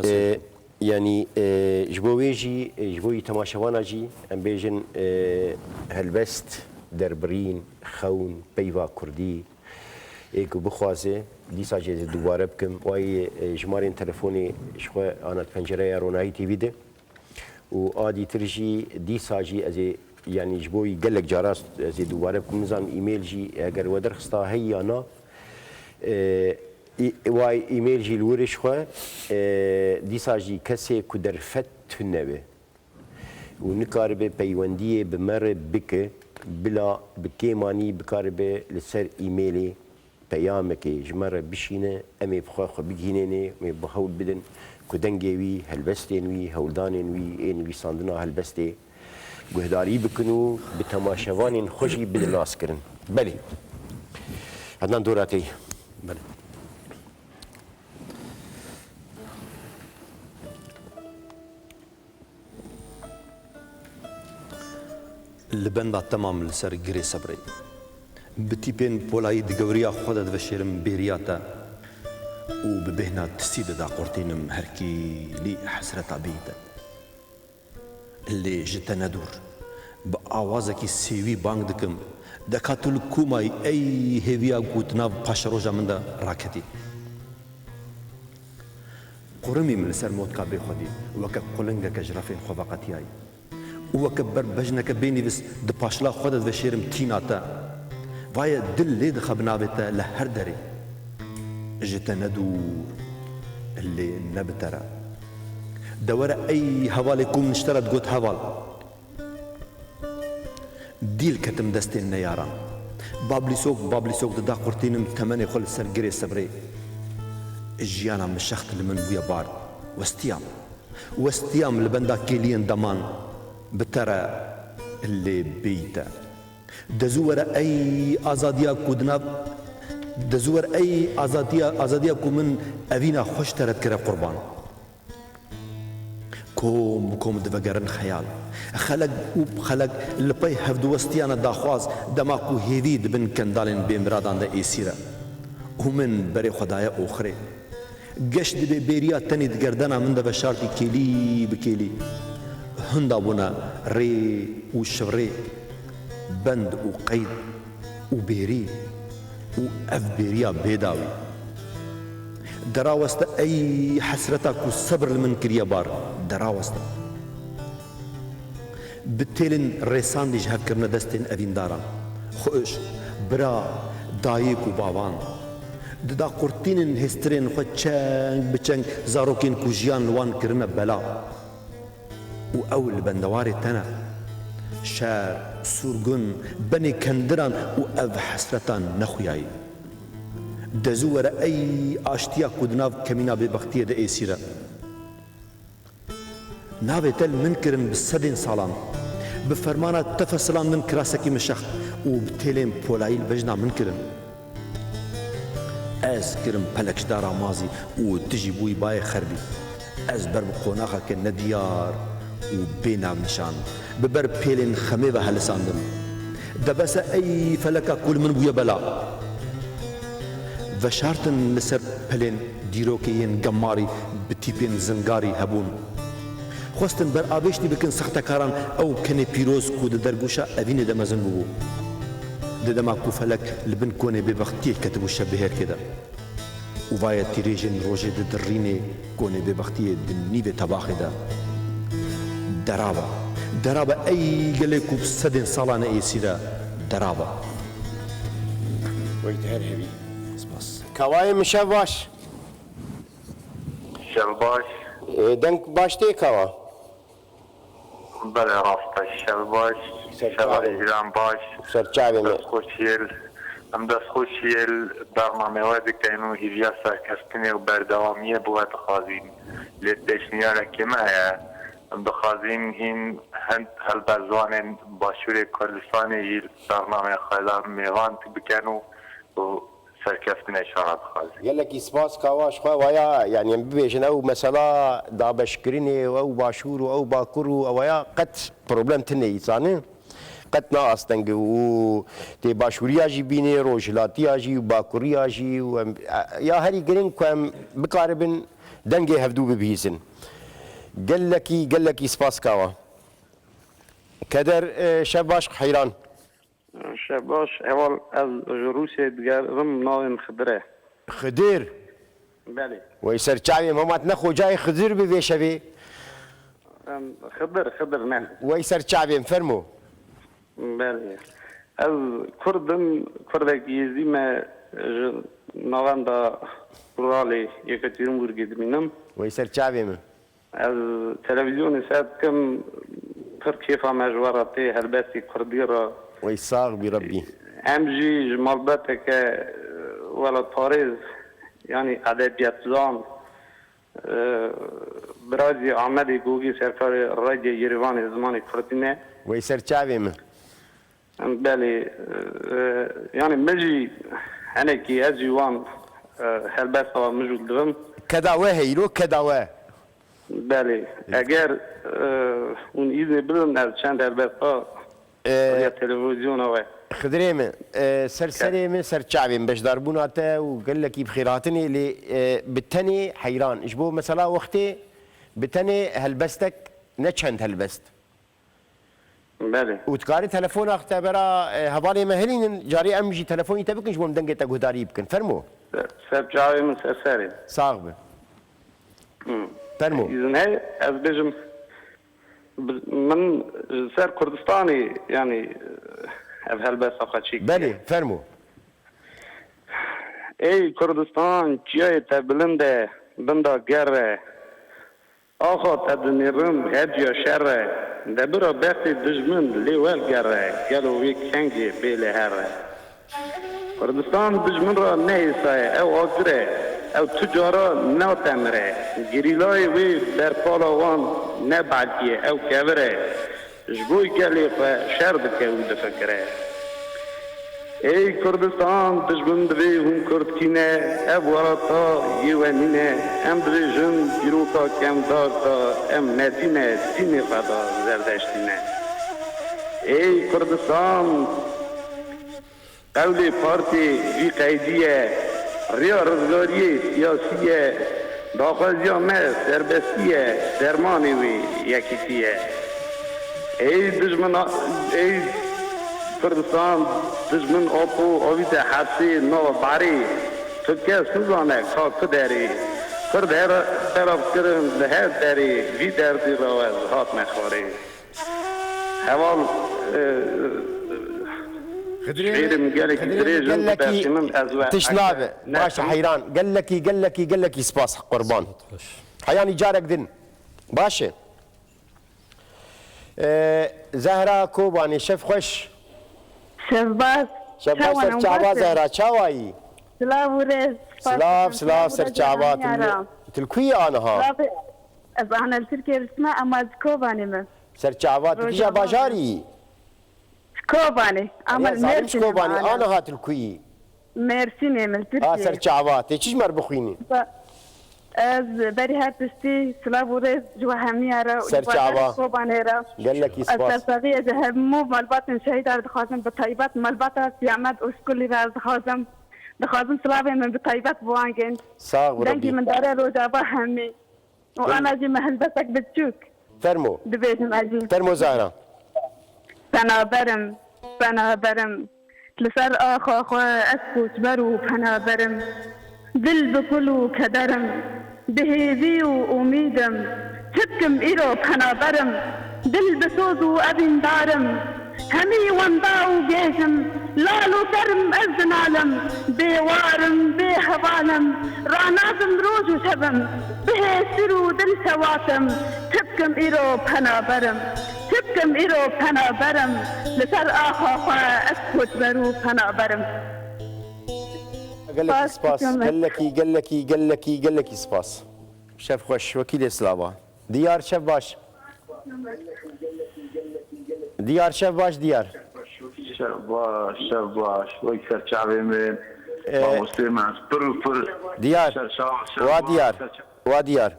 e. Ee, yani, e, ji bo wê jî, e, ji bo wî temaşevana jî, em bêjin, e, helbest, derbirîn, xewn, peyva kurdî, ê ku bixwaze, dîsa jî ez ê dubare bikim, wayê, e, jimarên telefonê ji xwe ana pencereya Ronahî T V de. Û a dîtir jî dîsa jî ez ê, yanî ji bo wî gelek cara ez ê dubare bikim, nizanim e-mail jî eger we derxista heyî ya na, e, î-, wa e-mail jî li wir e ji xwe, e, dîsa jî kesê ku derfet tune be û nikaribe peywendiyê bi me re bike, bila bi kêmanî bikaribe li ser e-mailê peyamekê ji me re bişîne, em ê bi xwe xwe bigihînênê, em ê bi hewl bidin ku dengê wî, helbestên wî, hewldanên wî ê nivîsandina helbestê guhdarî bikin û bi temaşevanên xwe jî bidin naskirin. Belê. Ednan, dora te ye. Belê. Li benda temam li ser girê sebrê. Bi tîpên polayî di gewriya xwe de diveşêrim bêriya te û bi bêhna tisî de daqurtînim herkîlî hesreta bêyî te. Lê ji te ne dûr, bi awazekî sêwî bang dikim, deka tu li ku mayî ey hêviya ku di nav paşeroja min de raketî. Qurimî min li ser motka bêxwedî, weke qulingeke ji refên xwe veqetiyayî. Û weke ber bejneke bênivîs di paşla xwe de diveşêrim tîna te. Vaye dil lê dixe bi navê te li her derê. Ji te ne dûr, lê ne bi te re. De were ey hevalê ku min ji te re digot heval. Dîl ketim destên neyaran. Bablîsok, bablîsok dida qurtînim temenê xwe li ser girê sebrê. Jiyana min şext li min bûye bar. Westiyam. Westiyam li benda kêliyên deman bi te re lê bêyî te. De zû were ey azadiya ku di nav, de zû were ey azadiya, azadiya ku min evîna xwe ji te re dikire qurban. Kom bi kom divegerin xeyal. Xelek û xelek li pey hevdiwestiyane daxwaz, dema ku hêvî di bin kendalên bêmiradan de êsîr e. Û min berê xwe daye oxirê. Geş dibe bêriya tenê di gerdena min de veşartî kêlî bi kêlî. Hinda bûne rê û şivrê, bend û qeyd û bêrî û ev bêriya bêdawî. Deraweste ey hesreta ku sebir li min kiriye bar, deraweste. Bi têlên rêsandî ji hev kirine destên evîndaran, xweş, bira, dayik û bavan. Di daqurtînên hêstirên xwe çeng bi çeng zarokên ku jiyan li wan kirine bela. Û ew li bendewarê te ne. Şer, sûrgun, benê kendiran û ev hesretan nexuyayî. De zû were ey aştiya ku di nav kemîna bêbextiyê de êsîr e. Navê te li min kirin bi sedên salan. Bi fermana te fesilandin kirasekî min şext û bi têlên polayî li bejna min kirin. Ez kirim pelek ji dara mazî û tu jî bûyî bayê xerbî. Ez ber bi qonaxeke nediyar û bê navnîşan, bi ber pêlên xemê ve helisandim. De bes e ey feleka ku li min bûye bela. Veşartin li ser pelên dîrokê yên gemarî bi tîpên zingarî hebûn. Xwestin ber avêştî bikin sextekaran ew kenê pîroz ku di dergûşa evînê de mezin bûbû. Di dema ku felek li bin konê bêbextiyê ketibû şevbihêrkê de. Û vaye tîrêjên rojê di dirînê konê bêbextiyê di nîvê tebaxê de. Deraba. Deraba ey gelê ku bi sedên salan e êsîr e. Deraba. Weyt her hebî. Spas. Kawayê min şev baş. Şev baş. E, deng baş tê kawa. Belê rast e. Şev baş. Şeva Hîran baş. Serçavê me. Destxweş yêl. Em destxweş yêl bernamê we dikin û hîviya serkeftinê û berdewamiyê bi we dixwazîn. Lê pêşniyareke me heye. Em dixwazîn hîn hin helbestvanên Başûrê Kurdistanê jî li bernamê xwe de mêvan bikin û, û serkeftinê şana dixwazî. Gelekî spas kawa ji xwe waya, yanî em bibêjin ew mesela dabeşkirinê û ew başûr û ew bakur û ewaya qet problem tune îsanî. Qet ne asteng û tê başûriya jî bînê, rojhilatiya jî û bakuriya jî û em, ya herî giring ku em bikaribin dengê hevdû bibihîzin. Gelekî, gelekî spas kawa. Keder, e, şev baş Heyran. Şev baş, heval ez ji Rûsiyê digerim, navê min Xidir e. Xidir? Belê. Wey ser çavê min, hema tu ne xocayê Xidir bi vê şevê. Em, Xidir, Xidir ne. Wey ser çavê min, fermo. Belê. Ez Kurd im, Kurdek Yêzdî me ji navenda ruralê Yekaterinburgê dimînim. Wey ser çavê min. Ez televîzyonê ser dikim, pir kêfa me ji we re tê, helbestê kurdî re. Wey sax bî Rebbî. Em jî ji malbateke welatparêz, yanî edebiyatzan, e, birazî Amedê Gogê serkarê Radyo Yêrêvanê zimanê kurdî ne. Wey ser çavê min. Belê, e, yanî min jî henekî ez jî wan, e, helbesta min jî dibim. Keda we heyî lo, keda we. Belê, eger, e, hûn îznê bidin ez çend helbesta, e, ya televîzyona we. Xidirê min, e, ser serê min, ser çavê min beşdarbûna te û gelekî bi xêr hatinê lê, e, bi tenê heyran. Ji bo mesela wextê bi tenê helbestek ne çend helbest. Belê. Û dikarî telefona te bera, e, hevalê me hilînin, carê em jî telefonî te bikin, ji bo em dengê te guhdarî bikin. Fermo. Ser, ser çavê min ser serê. Sax be. Hı. Fermo. Îzin heye, ez bêjim, bi-, min ji ser Kurdistanê, yanî, ev helbesta xwe çêkiriye. Belê, fermo. Ey Kurdistan, çiyayê te bilind e, binda ger e. Axa te dinêrim, hediya şer e, de bira bextê dijmin lê welger e, gelo wê kengê bê lê here. Kurdistan dijmin ra ne êsa ye, ew agir e, ew tu cara natemire, gerîlayê wê berpala wan ne belkî ye, ew kevir e. Ji bo gelê xwe şer dike û difikire. Ey Kurdistan, dijmin divê hûn Kurd kî ne, ev welata yê we nîne. Em dibêjin dîroka kevdarka em ne dîn e, dînê xwe da Zerdeştî ne. Ey Kurdistan, qewlê partê vî qeydî ye, rêya rizgariyê siyasî ye, Daxwaziya me serbestî ye, dermanê wê yekîtî ye. Ey dijmin, ey Kurdistan, dijmin Apo avîte hepsê nava barê. Tu kes nizane ka ku derê. Kurd her xerab kirin li her derê. Vî derdî rewe hatme xwarê. Heval, e, Xidirê, şêrim gelekî Xidirê dirêj in, gelekî bibexşînin ez we tişt nabe. Baş heyran. Gelekî, gelekî, gelekî spas qurban. Heyanî carek din. Baş e. E, Zehra Kobanê, şev xweş. Şev baş. Şev baş, ser çava Zehra, çawayî? Silav û rêz. Silav, silav, ser çava. Til, til kuyê aniha? Silav, ez ana li Tirkiye dişime, ama ez Kobanê me. Ser çava, tu kîja bajarî? Kobanê. Ama Mersin Kobanê, ana hat li kuyî? Mersinê min, Tirkiye. A ser çava, tê çi ji me re bixwînî? Ez berî her tiştî silav û rêz ji we hemiya re û ser çava Kobanê re. Gelekî spas. Ez sersaxiyê ji hemû malbatên şehîda re dixwazim, bi taybet malbata Siyamet Oşkulî re ez dixwazim. Dixwazim silavê min bi taybet bi wan gên. Sax bi Dengî min dare Rojava hemî. û ana jî me helbestek biçûk. Fermo. Dibêjim ez jî. Fermo Zahra. Penaberim, penaberim. Li ser axa xwe ez koçber û penaberim. Dil bi kul û kederim. Bi hêvî û umîdim. Çi bikim îro penaberim. Dil bi soz û evîndarim. Hemî wenda û gêj im, lal û ker im, ez dinalim. Bêwar im, bêheval im, ranazim roj û şev im. Bihêstir û dil sewat im, çi bikim îro penaber im. Çi bikim îro penaber im, li ser axa xwe ez koçber û penaber im. Gelekî spas, gelekî, gelekî, gelekî, gelekî spas. Şev xweş, wekîlê silava. Diyar, şev baş. Diyar, şev baş, Diyar. Şev baş, şev baş. Wek ser çavê min. Ee, Mamostê min. Pir û pir. Diyar. Ser çav, şev Wa baş, Diyar. Ser çav. Wa Diyar.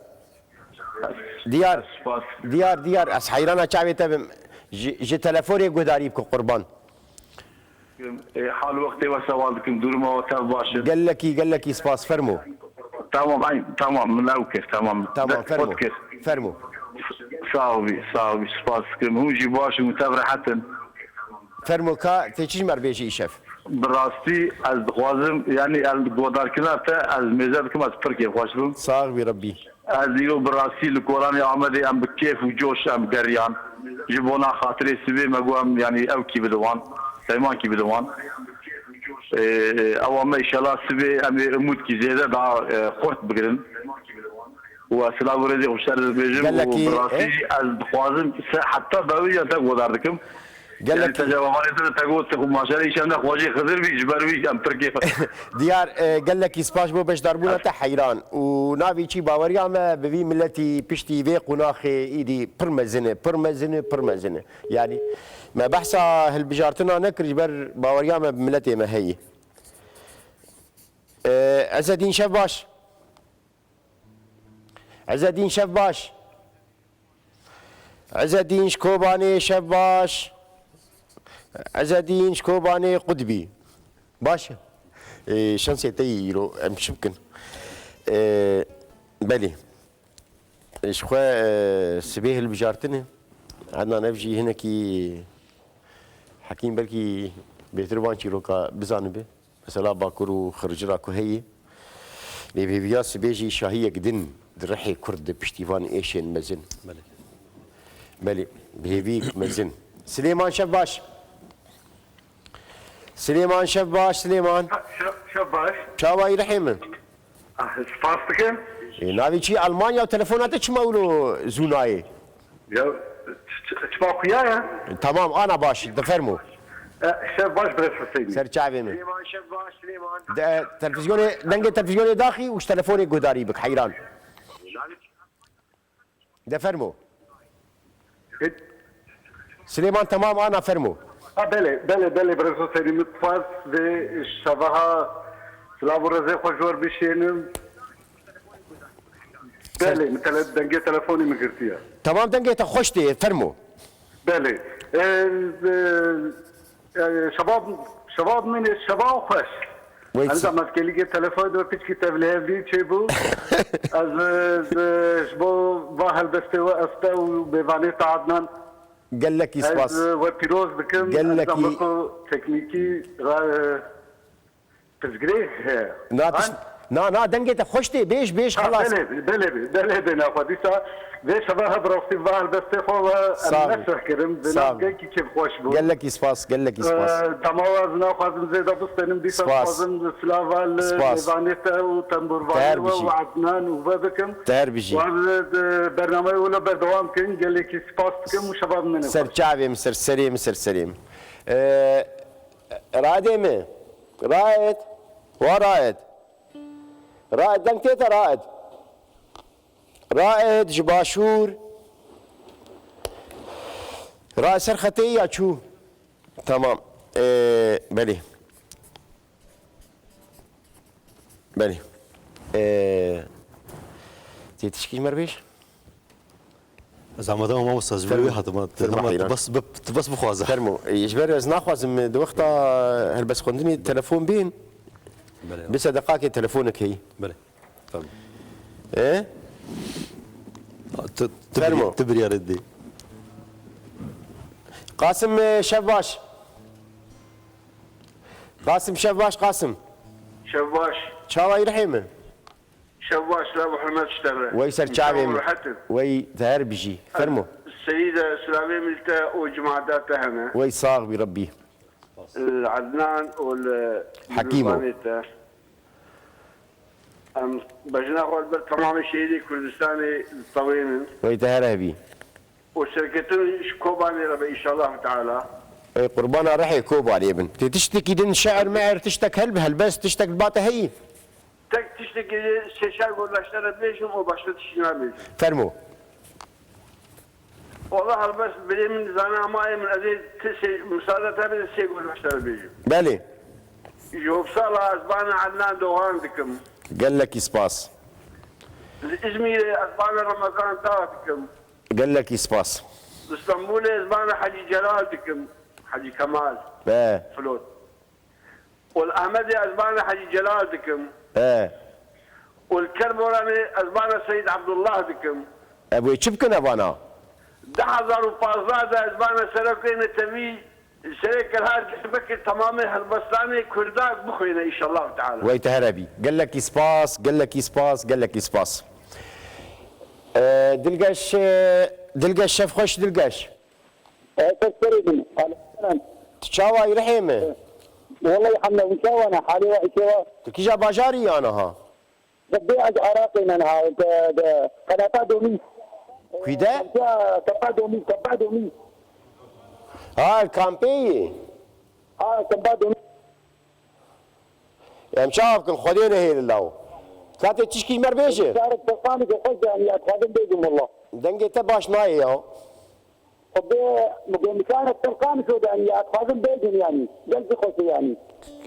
Diyar. Spas. Diyar, Diyar. Ez heyrana çavê te bim. Ji, ji telefonê guhdarî bike qurban. E, hal wextê we sewal dikim, duruma we tev baş in. Gelekî, gelekî spas, fermo. Tamam, ay, tamam, min ew kir, tamam. Tamam, De-, fermo. Xwet kir. Fermo. Sağ ol, sağ ol, spas dikim. Hûn jî baş in, tev rehet in. Fermo ka, tê çi ji me re bêjî îşev? Bi rastî ez dixwazim, yanî el godarkirina te, ez mêze dikim, ez pir kêfxweş bim. Sağ bî Rebbî. Ez îro bi rastî li Koranê Amedê em bi kêf û coş em geriyan. Ji bona xatirê sibê me got em, yanî ew kî bide wan, peyman kî bide wan. Ê, ewa me îşela sibê em ê umûdkî zêde daha, e, xurt bigirin. Û ez silav û rêzê xwe ji te re dibêjim û Gelekî, bi rastî e? jî ez dixwazim se heta dawî ya te godar dikim. Gelekî. Yanî te cevabanê te, te got, te xwe maşerê îşev ne xwecê Xizir bî, ji ber wî em Tirkê. Diyar, e, gelekî spas bo beşdarbûna te heyran. Û navê çî baweriya me bi vî miletî piştî vê qonaxê îdî pir mezin e, pir mezin e, pir mezin e. Yanî me behsa hilbijartina nekir ji ber baweriya me bi miletê me heye. E, Ezedîn şev baş. Ezedîn şev baş. Ezedîn ji Kobanê şev baş. Ezedîn ji Kobanê qut bî. Baş e. Ê, şansê te yî îro em çi bikin? Ê, belê. Ê, ji xwe, e, sibê hilbijartin e. Ednan ev jî hinekî Hekîm belkî bêtir van çîroka bizanibe. Mesela Bakur û Xircira ku heye. Lê bi hêviya sibê jî şahiyek din di rihê Kurd de piştî van êşên mezin. Belê. Belê, bi hêviyek mezin. Silêman şev baş. Silêman şev baş, Silêman. Şev, şev baş. Çawayî rihê min? Ah, spas dikim. Ê, navê çi? Almanya û telefona te çima wilo zû nayê? Ya, ç-, ç-, çima xuya ya? Tamam, ana baş, de fermo. E, şev baş, Birêz Huseyinî. Ser çavê min. Silêman, şev baş, Silêman. De, televîzyonê, dengê televîzyonê daxî û ji telefonê guhdarî bik, heyran. De fermo. E, Silêman, temam, ana fermo. Ha, belê, belê, belê, Birêz Huseyinî, min dixwest vê şeveha silav û rêzê xwe ji we re bişênim. Belê, min tele-, dengê telefonî min girtiye. Tamam, dengê te xweş tê, fermo. Belê. E, e, e, şeva, şeva min ê, şeva xweş. Wey Enza çi? Mevkelîgê telefon do piçkî tevlihevdî çêbû. Ez, e, ji bo va helbestê we ez te û mêvanê te Adnan. Gelekî spas. Ez, e, we pîroz dikim. Gelekî. Enza me ku teknîkî ra, e, pirsgirêk heye. Na, tiş-, na, na, dengê te xweş tê. Bêj, bêj, Ha, xelas. Belê, belê, belê, bêna xwe. Dîsa vê şeva he bi rastî va helbestê xwe we em Sağ ol. Nesih kirin. Bêna Sağ ol. Gelkî kêfxweş bû. Gelekî spas, gelekî spas. E, dema we ez naxwazim zêde bistênim. Dîsa Spas. Dixwazim silava li Spas. Mêvanê te û tembûrvanê Teher we bijî. Û Ednan û we bikim. Teher bijî. Wan, e, bernameyê wilo berdewam kin. Gelekî spas dikim û şeva bi min. Ser çavê min, ser serê min, ser serê min. E, Raedê mi? Raed. Wa Raed. Raed, deng tê te Raed. Raed ji Başûr. Raed ser xetê ya çû. Tamam. Ee, belê. Belê. Ee, tê tişkî ji me re bêj? Ez amade me mamosta, ji ber Fermo. Wê hatime. Fermo, Dema tu heyran. Bes, bi-, tu bes bixwaze. Fermo. Ê, ji ber ez naxwazim, di wexta helbestxwendinê telefon bên. Belê. Bi sedeqakê telefonek heyî. Belê. Fermo. Ê? Tu, tu Fermo. Birî-, tu biryarê didî. Qasim, e, şev baş. Qasim, şev baş, Qasim. Şev baş. Çawa yî rihê min? Şev baş, lav û hurmet ji te re. Wey ser çavê min. Rehet in. Wey teher bijî. Fermo. Seyîde, silavê min li te û cemaeta te hene. Wey sax bî Rebbî. Li Ednan û li Hekîmo. Dilrûvanê te. Em bejna xwe li ber temamê şehîdê Kurdistanê ditewênin. Wey teher hebî. Û serketin ji Kobanê re be, înşallah teala. Ey qurbana rihê Kobanê bin. Tê tiştekî din şe'ir me'ir tiştek hel bi helbest tiştek li ba te heyî? Tek tiştekî sê çar gor ji te re bêjim û başka tiştî nabêjim. Fermo. Wala helbest birê min dizane ama ê min ez ê ti sê, misade te bide sê gor ji te re bêjim. Belê. Ji Hopsala ez bana Ednan Doğan dikim. Gelekî spas. Li Îzmîrê ez bana Ramazan Dağ dikim. Gelekî spas. Li Stenbolê ez bana Hecî Celal dikim. Hecî Kemal. Be. Flot. Û li Ehmedê ez bana Hecî Celal dikim. He. Û li Kerboranê ez bana Seyîd Ebdullah dikim. Ev wê çi bikin evana? Du hezar û pazdeh de ez bana serokê netewî, serê Kelhar Diyarbekir temamê helbestanê Kurda bixwîne înşallah teala. Wey te here bî. Gelekî spas, gelekî spas, gelekî spas. Ee, Dilgeş, e, Dilgeş şev xweş Dilgeş. Ee, Ses serê din. Aleyküm selam. Tu çawa yî rihê min? Wallahî hemle wî çawa ne, halê we îşê we? Tu kîja bajarî yî aniha? Bi bê ez Iraqê me niha, de, de, qenata domî. Kî de? Qenata domî, qenata domî. Ha, kampê yî? Ha, qenata domî. Em çawa bikin? Xwedê nehêlin law. Ka tê tişkî ji me re bêje. Zarek Tirkanî de xweş de, yanî, ez xwazim bêjim, wallah. Dengê te baş nayê ya. Xwedê, bi gomişanek Tirkanî şo de, yanî, ez xwazim bêjim, yanî. Gelkî xweş e, yanî.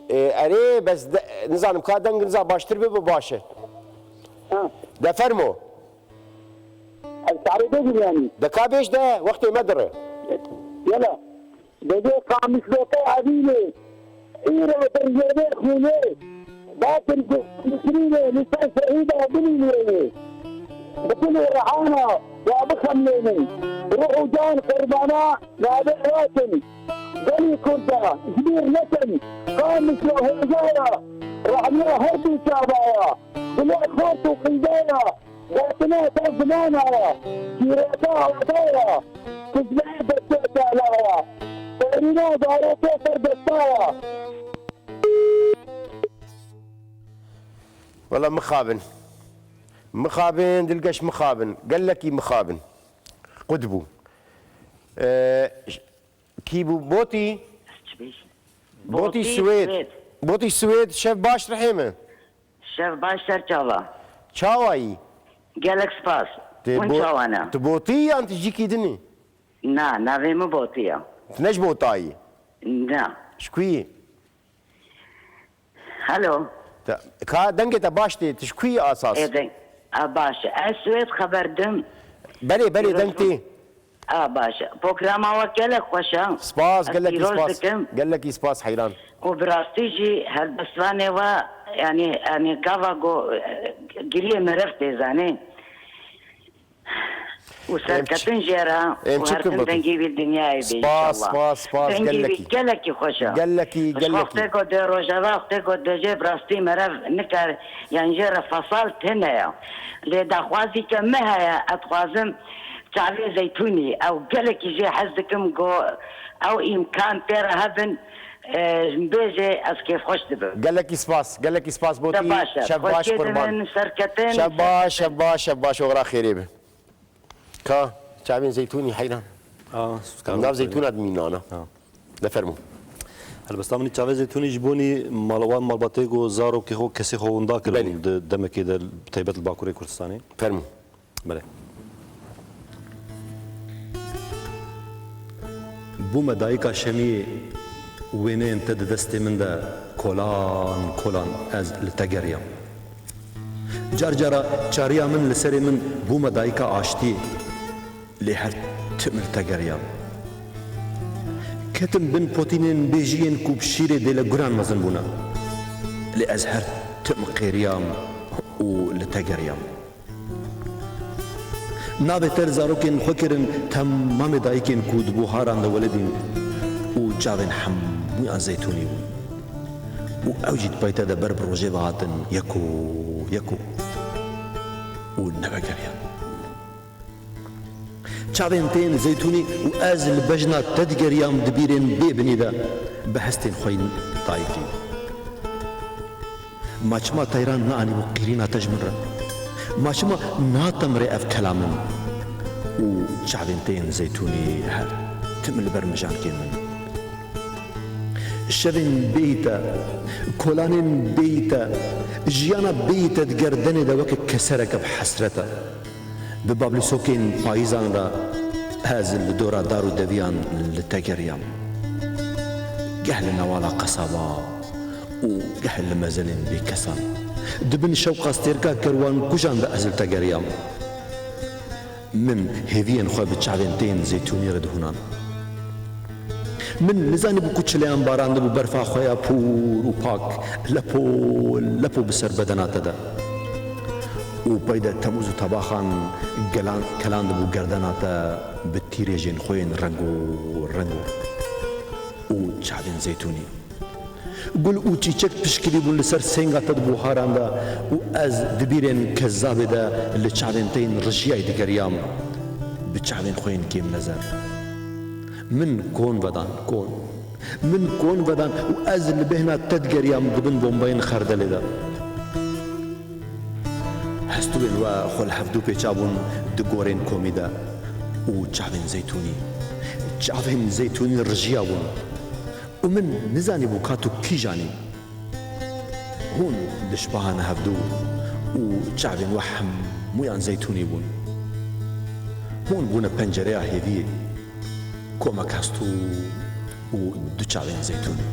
Ê, erê, bes de, nizanim, ka deng niza baştir bibe, baş e. Ha. De fermo. Ez şarê bêjim, yanî. De ka bêj de, wextê me dire. Yala. Dibê qamişloke evînê, îro bi riyê xûnê, batir ku mikrînê li ser şehîda binînê. Bi dil û rihana wa bixemlênin, ruh û can qurbana navê rakin. Gelî Kurda, ji bîr nekin, qamişlo hêja ya, rahmiya her du çava ya, dilê xort û qîza ya. Gotina te zimana ya, şîreta ata ya, xizmeyê destê Teala ya, xêrîna zarokê serdesta ya. Wela mixabin. Mixabin, Dilgeş mixabin. Gelekî mixabin. Qut bû. Ee, ş-, kî bû? Botî? Çi bêjî? Botî Botî Swêd. Swêd. Botî Swêd, şev baş rihê min. Şev baş ser çava. Çawa yî? Gelek spas. Tê Hûn bo-, çawa ne? Tu botî yan tu jîkî din î? Na, navê min Botî ya. Tu ne ji Botayî? Na. Ji ku yî? Hello. Te, ka dengê te baş tê, tu ji ku yî asas? Ê deng, a baş e. Ez Swêd xeber dim. Belê, belê, deng tê. A, baş e. Programa we gelek xweş e. Spas, gelekî spas. Gelekî spas Heyran. Û bi rastî jî helbestvanê we, yanî, yanî gava ku, e, giriyê meriv tê zanê. Û serketin jê re û her tim dengî vî dinyayê bê înşallah. Spas, spas, spas, gelekî. Dengî vî gelekî xweş e. Gelekî, gelekî. Wextê ku dê rojeva, wextê ku dê jê bi rastî meriv nikare, yanî jê re fesal tune ye. Lê daxwazî ke min heye, ez dixwazim çavê zeytûnî, ew gelekî jê hez dikim ku ew îmkan tê re hebin, e, bêjê ez kêfxweş dibim. Gelekî spas, gelekî spas Botî. Şev baş, qurban. Xweşkêdibin, serketin. Şev baş, şev baş, şev baş, oxira xêrê be. Ka, çavên zeytûnî Heyran. Nav zeytûna dimînana. De fermo. Helbesta min î çavê zeytûnî ji bo nî mala wan malbatê ku zarokê xwe, kesê xwe winda kirin di demekê de, bi taybet li Bakurê Kurdistanê. Fermo. Belê. Bûme dayika şemiyê, wêneyên te di destê min de kolan kolan ez li te geriyam. Car cara çariya min li serê min bûme dayika aştiyê, lê her tim li te geriyam. Ketim bin potînên bêjiyên ku bi şîrê dêleguran mezin bûne, lê ez her tim qêriyam û li te geriyam. Navê te li zarokên xwe kirin temamê dayikên ku di buharan de welidîn û çavên hemûyan zeytûnî bûn. Û ew jî di pey te de ber bi rojê ve hatin yeko yeko û nevegeriyan. Çavên te yên zeytûnî û ez li bejna te digeriyam di bîrên bê binî de bi hestên xwe yên dayikî. Ma çima teyran neanîbû qîrîna te ji min re? Ma çima natemirê ev kela min û çavên te yên zeytûnî her tim li ber mijankê min? Şevên bêyî te, kolanên bêyî te, jiyana bêyî te di gerdenê de weke kesereke bi hesret e. Bi bablîsokên payîzan re ez li dora dar û deviyan li te geriyam. Geh li newala qesaba û geh li mezelên bêkesan. Di bin şewqa stêrka kerwankujan de ez li te geriyam. Min hêviyên xwe bi çavên te yên zeytûnî re dihûnan. Min nizanîbû ku çileyan barandibû berfa xwe ya pûr û pak lepo lepo bi ser bedena te de. Û pey de temûz û tebaxan gelan, kelandibû gerdena te bi tîrêjên xwe yên rengo rengo û çavên zeytûnî. Gul û çîçek pişkirî bûn li ser sênga te di buharan de û ez di bîrên kezabê de li çavên te yên rijiyayî digeriyam, bi çavên xwe yên kêmnezer. Min kon vedan, kon. Min kon vedan û ez li bêhna te digeriyam di bin bombeyên xerdelê de. Hestûyên we xwe li hevdû pêça bûn di gorên komî de û çavên zeytûnî, çavên zeytûnî rijiya bûn. Û min nizanîbû ka tu kîjan î. Hûn dişbahane hevdû û çavên we hemûyan zeytûnî bûn. Hûn bûne pencereya hêviyê, komek hestû û du çavên zeytûnî.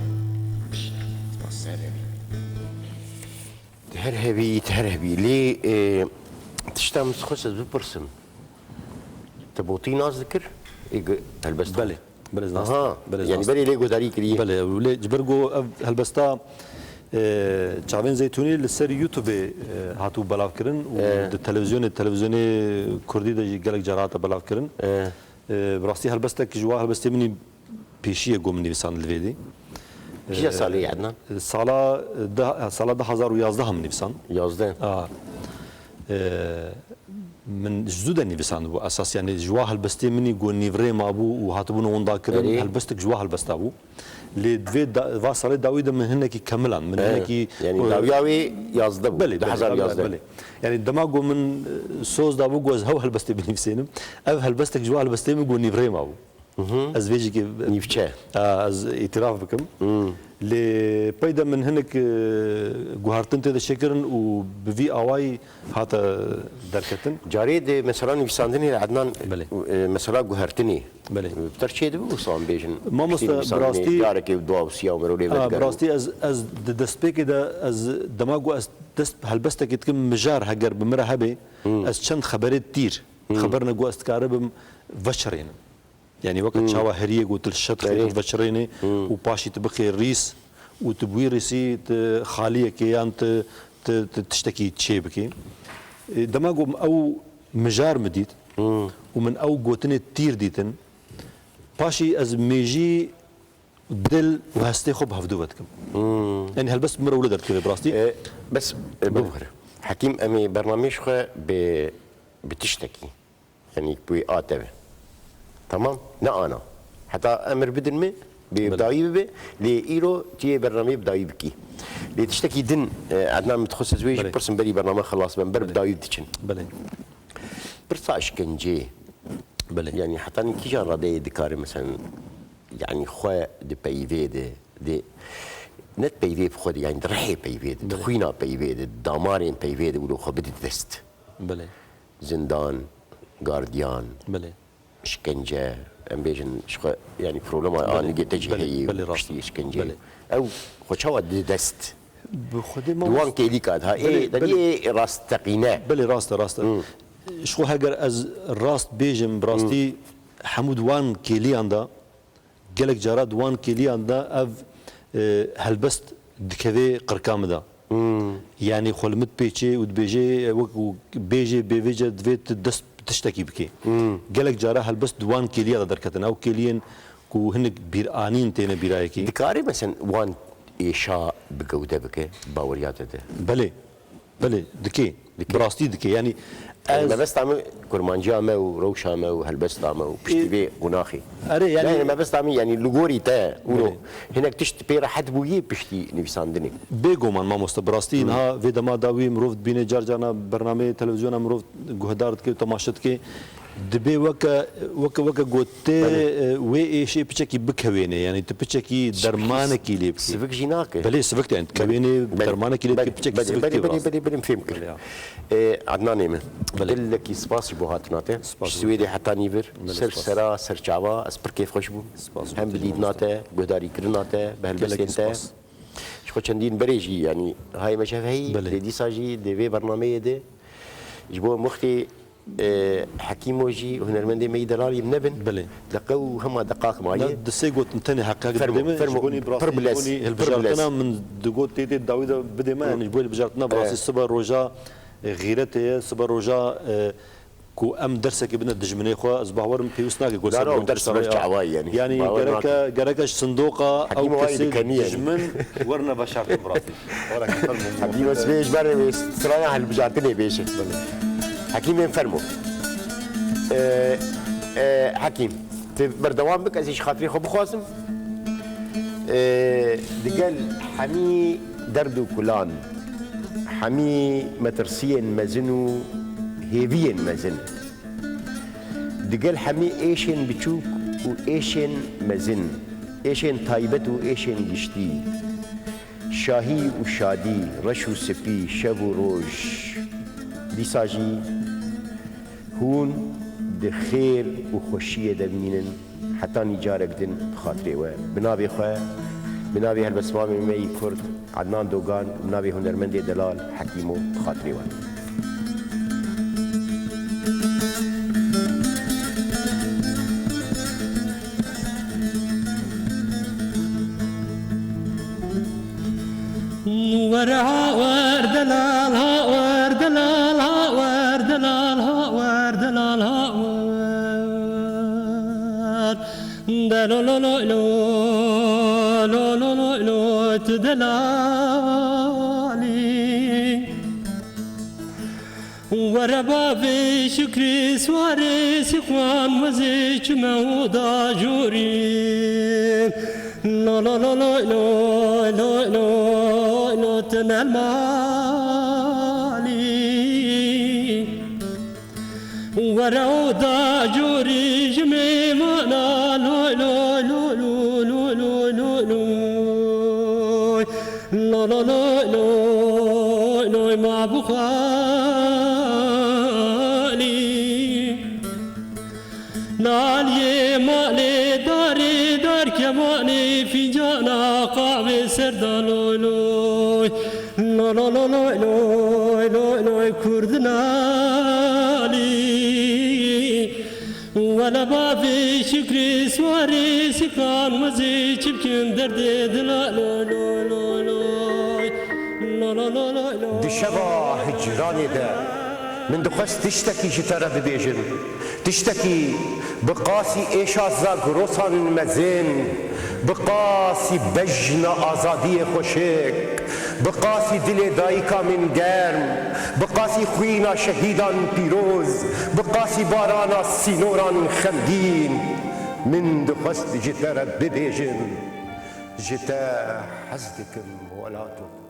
Her hebî, her hebî. Lê, e, tişta min xwest ez bipirsim. Te Botî nas dikir? Ê, helbest. Belê. Belê, nas. Aha, belê, yani nas. Berê lê guhdarî kiriye. Belê, lê ji ber ku ev helbesta, e, çavên zeytûnî li ser YouTube-ê, e, hatibû belavkirin û, e, di televîzyonê, televîzyonê kurdî de jî gelek cara hate belavkirin. E. E, bi rastî helbestek ji wa helbestê min î pêşî ye ku min nivîsand li vê dî. Kîja salê ye, Ednan? E, sala, e, de, sala du hazar û yazdeh min nivîsand. Yazdeh. A, e, min ji zû de nivîsandibû esas, yani ji wa helbestê min î ku nîvrê mabû û hatibûn winda kirin, erê, helbestek ji wa helbesta bû. Lê di vê da, va salê dawî de min hinekî kemiland, min, e, hinekî, yani, e, dawiya wê yazdeh bû, belê, du hazar yazdeh. Belê, belê. Yani dema ku min, e, soz dabû ku ez hew helbestê binivîsênim, ev helbestek ji wa helbestê min ku nîvrê mabû. Mhm. Ez vê jî ke-, nîvçe. A, ez îtiraf bikim. Hmm. Lê pey de min hinek, e, guhertin tê de çêkirin û bi vî awayî hate derketin. Carê di mesela nivîsandinê de Ednan, belê, e, mesela guhertinê. Belê. Bi ter çê dibe wisa em bêjin. Mamoste, piştî nivîsandinê, bi rastî, carekê û dua û siya û mero lê vedigerin. A, bi rastî ez, ez di destpêkê de ez dema ku ez dest helbestekê dikim mijar heger bi min re hebe, hmm, ez çend xeberê tîr, hmm, xeberine ku ez dikaribim veçirênim. Yani weke çawa heriyê ku tu li şetrê Erê. Xwe veçirênê û paşî tu bixê rîs û tu bi wî rîsî tu xaliyekê yan tu, tu, tu tiştekî çê bikî. E, dema ku ew mijar min dît û min ew gotinê tîr dîtin, paşî ez mêjî dil û hestê xwe bi hevdu ve dikim. Hmm. Yani helbest min re wile derdikeve bi rastî. E, bes, e, Belê. Bibxire. Hekîm, em ê bernameyê ji xwe bi, bi tiştekî, yani bi wê A T V. Tamam? Ne ana. Heta emir bidin min, bê Belê. Bi dawî bibe, lê îro tu yê bernameyê bi dawî bikî. Lê tiştekî din, e, Ednan, min dixwest ez wê jî Belê. Bipirsim berî bername xilas be, em ber bi Belê. Dawî diçin. Belê. Pirsa işkenceyê. Belê. Yani hetanî kîjan radeyê dikare, mesela, yani xwe di peyvê de, di, ne di peyvê bi xwe de, yani di rihê peyvê de, di Belê. Xwîna peyvê de, di damarên peyvê de wilo xwe bide dest. Belê. Zindan, gardiyan, Belê. İşkence, em bêjin, ji xwe, yani problema Belê. Anîgê te jî Belê. Heyî, Belê, rast. Piştî işkenceyê. Belê. Ew xwe çawa dide dest? Bi Xwedê Di wan mamoste- kêlîka de, ha, Belê, ê, de belê. Yê rasteqîne. Belê, rast e, rast e. Hmm. Ji xwe heger ez rast bêjim, bi rastî Hmm. hemû di wan kêliyan de, gelek cara di wan kêliyan de ev, e, helbest dikeve qirka min de. Hmm. Yani xwe li min dipêçe û dibêje, e, wek û bêjê bêvêce divê tu dest bi tiştekî bikê. Hmm. Gelek cara helbest di wan kêliya de derketin. Ew kêliyên ku hinek bîranîn têne bîra yekê. Dikare, mesela, wan êşa bi gewde bike, baweriya te de? Belê. Belê, dike. Dike. Bi rastî dike. Yani Yani ez mebesta min kurmanciya me û rewşa me û helbesta me û piştî Ê, vê qunaxê. Erê, yani Yani mebesta min, yani li gorî te û Belê. Hinek tişt pê rehet bûyî piştî nivîsandinê. Bêguman mamoste, bi rastî Hmm. niha vê dema dawî mirov dibîne, car carna bernameyê televizyona mirov guhdar dike û temaşe dike. Dibê weke, weke, weke gotê, Belê. E, wê êşê piçekî bikewêne, yani tu piçekî dermanekî lê bikî. Sivik jî nake. Belê, sivik de, yani, Belê. Kewêne Belê. Dermanekî lê Belê. dikî piçekî Belê. Sivik Belê. Tê Belê. Belê. Belê. Belê. Fêm kir. Belê, ya. E, Adnanê min. Belê. Gelekî spas ji bo hatina te. Spas Ji Swêdê heta nîvir. Belê, Ser spas. Sera, ser çava, ez pir kêfxweş bûm. Spas Hem bi dîtina te, guhdarîkirina te, bi Gelekî helbestên te. Spas. Ji xwe çendîn berê jî, yanî, hayê me ji hev heyî, Belê. Lê dîsa jî di vê bernameyê de ji bo em wextê, e, Hekîmo jî hunermendê me yî delalî nebin. Belê. Deqe û hema deqak maye. Na, di sê gotin tenê heqek Fermo, bidê me, fermo, ji bo nî bi rastî, pir ji bilez, bo nî pir hilbijartina bilez. Min digot tê tê dawî de bidê me, Hı. yani ji bo hilbijartina bi rastî Evet. sibe roja, e, xîretê ye, sibe roja, e, ku em dersekê bidine dijminê xwe, ez bawer im pêwîst nake ku Dara ser û ders Kurdistanê ber ya. Çawayî, yani. Yani Bawer gereke, nake. Gereke ji sindoqa Hekîm ew wayî kesê dikenî, yani. Dijmin werine veşartin bi rastî. Hekîm ez vê ji ber wê strana hilbijartinê bêje. Hekîmên fermo. Ee, e, Hekîm, tu berdewam bik, ez ê ji xatirê xwe bixwazim. Ee, digel hemî derd û kulan, hemî metirsiyên mezin û hêviyên mezin, digel hemî êşên biçûk û êşên mezin, êşên taybet û êşên giştî, şahî û şadî, reş û spî, şev û roj, dîsa jî hûn di xêr û xweşiyê de bimînin, hetanî carek din bi xatirê we. Bi navê xwe, bi navê helbestvanê me yî Kurd, Ednan Dogan, bi navê hunermendê delal Hekîmo, bi xatirê we. Were ha wer delal, ha wer delal, ha wer delal, ha wer delal, ha wer. De lo lo lo lo, lo lo lo lo, tu delalî. Were bavê şikrî swarê sîxwan wezê çime û dajûrî. Lo lo lo lo lo, lo lo lo, tu ne malî. Were û dajûrî ji mêvana, loy loy loy loy loy loy loy. Loy loy loy loy loy loy, ma bixwalî. Naliyê malê darê dar kemanê, fîncana qavê ser da, loy loy. Loy loy loy loy loy loy loy, Kurd nalî. Hele bavê şikrî swarî sîkan mizî çi bikin derdê dila loy loy loy loy. Lo lo lo loy loy. Di şeva hicranê de min dixwest tiştekî ji te re bibêjim. Tiştekî bi qasî êşa zagrosan mezin, bi qasî bejna azadiyê xweşik, bi qasî dilê dayika min germ, bi qasî xwîna şehîdan pîroz, bi qasî barana sînoran xemgîn, min dixwest ji te re bibêjim, ji te hez dikim welato.